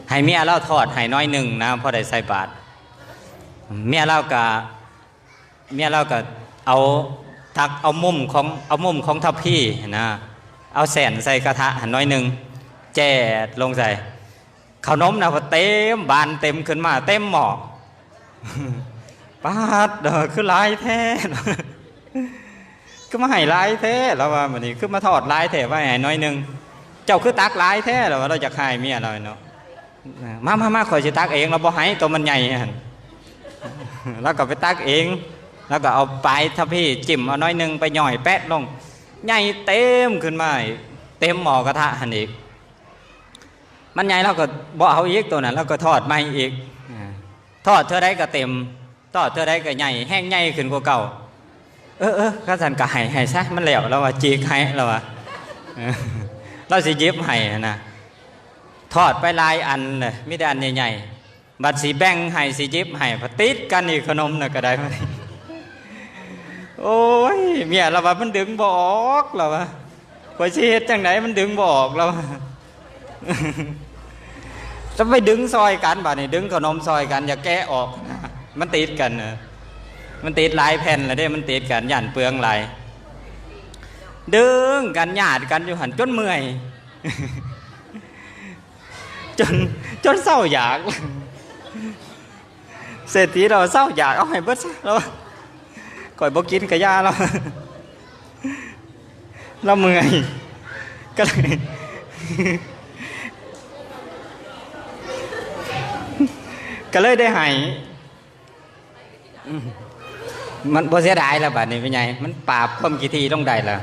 ໃຫ້ເມຍລາວທອດໃຫ້ໜ້ອຍໜຶ່ງນະ ພໍໄດ້ໃສ່ບາດ. ເມຍລາວກໍ ເມຍລາວກໍເອົາ ຕັກເອົາມຸມຂອງ ເອົາມຸມຂອງທັບພີນະ ເອົາແຊ່ນໃສ່ກະທະຫັ້ນໜ້ອຍໜຶ່ງ ແຈດລົງໃສ່ ເຂົ້າໜົມນະ ເຕັມບານເຕັມຂຶ້ນມາເຕັມໝໍ້. ປາດ ຄືຫຼາຍແທ້ ຄືມາໃຫ້ຫຼາຍແທ້ ລາວວ່າ. ບັດນີ້ຄືມາທອດຫຼາຍແທ້ ວ່າໃຫ້ໜ້ອຍໜຶ່ງ ເຈົ້າຄືຕັກຫຼາຍແທ້ ລາວວ່າ. ລາວຢາກໃຫ້ເມຍລາວເນາະ. ມາ ມາ ມາ ຂ້ອຍຊິຕັກເອງ ລາວບໍ່ໃຫ້ ໂຕມັນໃຫຍ່ຫັ້ນ. ລາວກໍໄປຕັກເອງ ລາວກໍເອົາປາຍທັບພີຈິ້ມເອົາໜ້ອຍໜຶ່ງ ໄປຫຍ້ອຍແປະລົງ ໃຫຍ່ເຕັມຂຶ້ນມາອີກ ເຕັມໝໍ້ກະທະຫັ້ນອີກ. ມັນໃຫຍ່ລາວກໍບໍ່ເອົາອີກ ໂຕນັ້ນລາວກໍທອດໃໝ່ອີກ ອາ ທອດເທື່ອໃດກໍເຕັມ ທອດເທື່ອໃດກໍໃຫຍ່ ແຮງໃຫຍ່ຂຶ້ນກວ່າເກົ່າ. ເອີໆ ຄັນຊັ້ນກໍໃຫ້ ໃຫ້ຊະ ມັນແລ້ວ ລາວວ່າ ຈີກໃຫ້ ລາວວ່າ ເອີ ລາວຊິຫຍິບໃຫ້ຫັ້ນນະ. ທອດໄປຫຼາຍອັນເລີຍ ມີແຕ່ອັນໃຫຍ່ໆ ບັດຊິແບ່ງໃຫ້ ຊິຫຍິບໃຫ້ ພັດຕິດກັນອີກ ຂະໜົມນະກໍໄດ້. ໂອ້ຍ ເມຍລາວວ່າ ມັນດຶງບໍ່ອອກ ລາວວ່າ ຂ້ອຍຊິເຮັດຈັ່ງໃດ ມັນດຶງບໍ່ອອກ ລາວວ່າ. ຈະໄປດຶງຊ່ອຍກັນ ບາດນີ້ດຶງຂະໜົມຊ່ອຍກັນ ຢ່າແກະອອກ ມັນຕິດກັນ ເອີ ມັນຕິດຫຼາຍແຜ່ນແລ້ວເດ້ ມັນຕິດກັນ ຢ້ານເປືອງຫຼາຍ. ດຶງກັນ ຍາດກັນຢູ່ຫັ້ນ ຈົນເມື່ອຍ ຈົນ ຈົນເຊົາຢາກ. ເສດຖີລາວເຊົາຢາກ ເອົາໃຫ້ເບິດຊະ ລາວວ່າ ຂ້ອຍບໍ່ກິນກະຢ່າ ລາວ ລາວເມື່ອຍ ກໍເລີຍ ກໍເລີຍໄດ້ໃຫ້. ອືມ ມັນບໍ່ເສຍດາຍລະ ບາດນີ້ແມ່ໃຫຍ່ ມັນປາບຄວາມຂີ້ຖີ່ລົງໄດ້ລະ.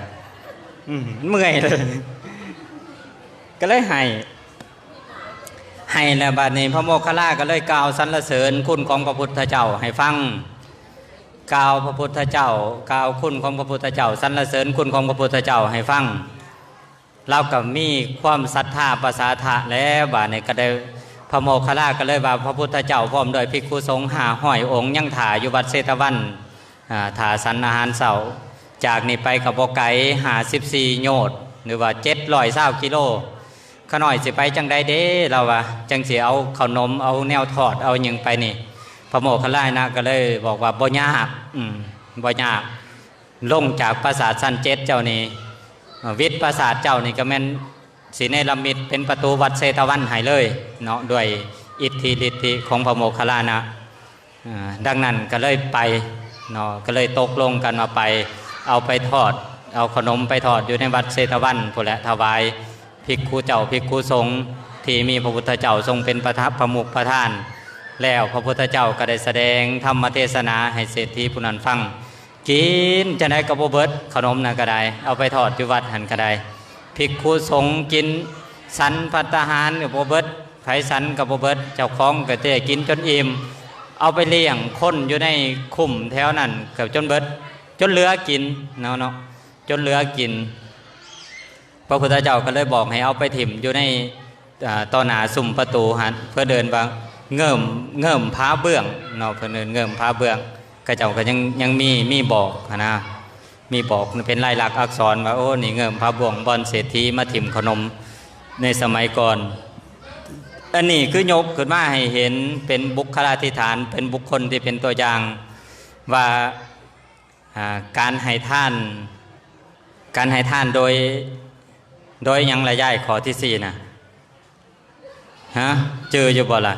ອືມ ເມື່ອຍເລີຍ ກໍເລີຍໃຫ້ ໃຫ້ແລ້ວ ບາດນີ້ພະໂມກຄະລາກໍເລີຍກ່າວສັນລະເສີນຄຸນຂອງພະພຸດທະເຈົ້າໃຫ້ຟັງ. ກ່າວພະພຸດທະເຈົ້າ ກ່າວຄຸນຂອງພະພຸດທະເຈົ້າ ສັນລະເສີນຄຸນຂອງພະພຸດທະເຈົ້າໃຫ້ຟັງ. ລາວກໍມີຄວາມສັດທາປະສາທະແລ້ວ ບາດນີ້ກໍໄດ້ ພະໂມກຄະລາກໍເລີຍວ່າ ພະພຸດທະເຈົ້າພ້ອມດ້ວຍພິກຂຸສົງຫ້າຮ້ອຍອົງ ຍັງຖ້າຢູ່ວັດເຊຕະວັນ ອາ ຖ້າສັນອາຫານເຊົ້າ. ຈາກນີ້ໄປກໍບໍ່ໄກ ຫ້າສິບສີ່ໂຍດ ຫຼືວ່າເຈັດຮ້ອຍຊາວກິໂລ. ຂ້ານ້ອຍຊິໄປຈັ່ງໃດເດ້ ລາວວ່າ ຈັ່ງຊິເອົາເຂົ້າໜົມ ເອົາແນວທອດ ເອົາຫຍັງໄປນີ້. ພະໂມກຄະລານະກໍເລີຍບອກວ່າ ບໍ່ຍາກ ອືມ ບໍ່ຍາກ. ລົງຈາກປາສາດຊັ້ນເຈັດເຈົ້ານີ້ ເອີ ວິດປາສາດເຈົ້ານີ້ ກໍແມ່ນຊິເນລະມິດເປັນປະຕູວັດເຊຕະວັນໃຫ້ເລີຍເນາະ ດ້ວຍອິດທິລິດທິຂອງພະໂມກຄະລານະ. ເອີ ດັ່ງນັ້ນກໍເລີຍໄປເນາະ ກໍເລີຍຕົກລົງກັນວ່າໄປ ເອົາໄປທອດ ເອົາຂະໜົມໄປທອດຢູ່ໃນວັດເຊຕະວັນພຸ້ນແຫຼະ ຖວາຍພິກຂຸເຈົ້າ ພິກຂຸສົງ ທີ່ມີພະພຸດທະເຈົ້າຊົງເປັນປະທະ ປະມຸກປະທານ. ແລ້ວພະພຸດທະເຈົ້າກໍໄດ້ສະແດງທຳມະເທສະໜາໃຫ້ເສດຖີຜູ້ນັ້ນຟັງ. ກິນຈັ່ງໃດກໍບໍ່ເບິດ ຂະໜົມນັ້ນກໍໄດ້ ເອົາໄປທອດຢູ່ວັດຫັ້ນກໍໄດ້. ພິກຂຸສົງກິນສັນພັດຕາຫານກໍບໍ່ເບິດ ໃຜສັນກໍບໍ່ເບິດ ເຈົ້າຂອງກໍຈະໄດ້ກິນຈົນອີ່ມ. ເອົາໄປລ້ຽງຄົນຢູ່ໃນຄຸ້ມແຖວນັ້ນກໍຈົນເບິດ ຈົນເຫຼືອກິນເນາະ ເນາະ ຈົນເຫຼືອກິນ. ພະພຸດທະເຈົ້າກໍເລີຍບອກໃຫ້ເອົາໄປຖິ້ມຢູ່ໃນ ອາ ຕໍ່ໜ້າຊຸມປະຕູຫັ້ນ ເພິ່ນເອີ້ນວ່າເງື່ອມ ເງື່ອມຜາເບື້ອງເນາະ ເພິ່ນເອີ້ນເງື່ອມຜາເບື້ອງ. ເຂົາເຈົ້າກໍຍັງ ຍັງມີ ມີບອກຫັ້ນນະ ມີບອກເປັນລາຍລັກອັກສອນວ່າ ໂອ້ ນີ້ເງື່ອມຜາເບື້ອງ ບ່ອນເສດຖີມາຖິ້ມຂະໜົມໃນສະໄໝກ່ອນ. ອັນນີ້ຄືຍົກຂຶ້ນມາໃຫ້ເຫັນເປັນບຸກຄະລາທິຖານ ເປັນບຸກຄົນທີ່ເປັນຕົວຢ່າງວ່າ ອາ ການໃຫ້ທານ ການໃຫ້ທານໂດຍ ໂດຍຫຍັງລະຍາຍ ຂໍ້ທີສີ່ນະ? ຮະ ຈື່ຢູ່ບໍ່ລະ?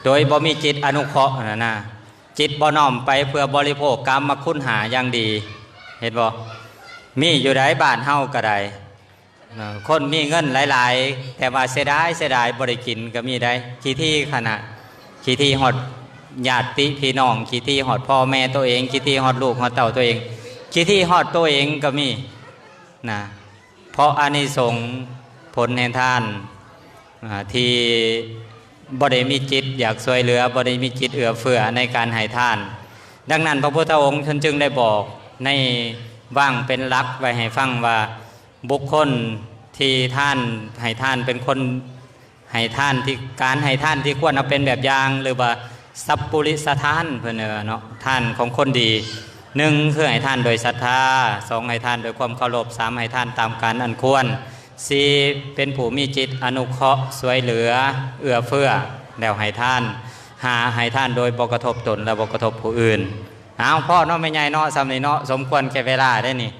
ໂດຍບໍ່ມີຈິດອະນຸເຄາະຫັ້ນນະ ຈິດບໍ່ນ້ອມໄປເພື່ອບໍລິໂພກກາມມະຄຸນຫ້າຢ່າງດີ ເຫັນບໍ່? ມີຢູ່ໃດ໋ ບ້ານເຮົາກໍໄດ້. ເອີ ຄົນມີເງິນຫຼາຍໆ ແຕ່ວ່າເສຍດາຍ ເສຍດາຍບໍ່ໄດ້ກິນກໍມີໄດ໋. ຂີ້ຖີ່ຂະໜາດ ຂີ້ຖີ່ຮອດຍາດຕິພີ່ນ້ອງ ຂີ້ຖີ່ຮອດພໍ່ແມ່ໂຕເອງ ຂີ້ຖີ່ຮອດລູກຮອດເຕົ້າໂຕເອງ ຂີ້ຖີ່ຮອດໂຕເອງກໍມີນະ. ເພາະອານິສົງຜົນແຫ່ງທານ ອາ ທີ່ບໍ່ໄດ້ມີຈິດຢາກຊ່ວຍເຫຼືອ ບໍ່ໄດ້ມີຈິດເອື້ອເຟື້ອໃນການໃຫ້ທານ. ດັ່ງນັ້ນ ພະພຸດທະອົງເພິ່ນຈຶ່ງໄດ້ບອກໃນ ວາງເປັນຫຼັກໄວ້ໃຫ້ຟັງວ່າ ບຸກຄົນທີ່ທານ ໃຫ້ທານເປັນຄົນ ໃຫ້ທານທີ່ ການໃຫ້ທານທີ່ຄວນເອົາເປັນແບບຢ່າງ ຫຼືວ່າສັບປຸລິສະທານ ເພິ່ນເອີ້ນວ່າເນາະ ທານຂອງຄົນດີ. ໜຶ່ງ ຄືໃຫ້ທານໂດຍສັດທາ, ສອງ ໃຫ້ທານໂດຍຄວາມເຄົາລົບ, ສາມ ໃຫ້ທານຕາມການອັນຄວນ, ສີ່ ເປັນຜູ້ມີຈິດອະນຸເຄາະ ຊ່ວຍເຫຼືອ ເອື້ອເຟື້ອ ແລ້ວໃຫ້ທານ, ຫ້າ ໃຫ້ທານໂດຍບໍ່ກະທົບຕົນ ແລະ ບໍ່ກະທົບຜູ້ອື່ນ. ເອົາ ພໍເນາະ ແມ່ໃຫຍ່ເນາະ, ສ່ຳນີ້ເນາະ ສົມຄວນແກ່ເວລາເດ້ນີ້.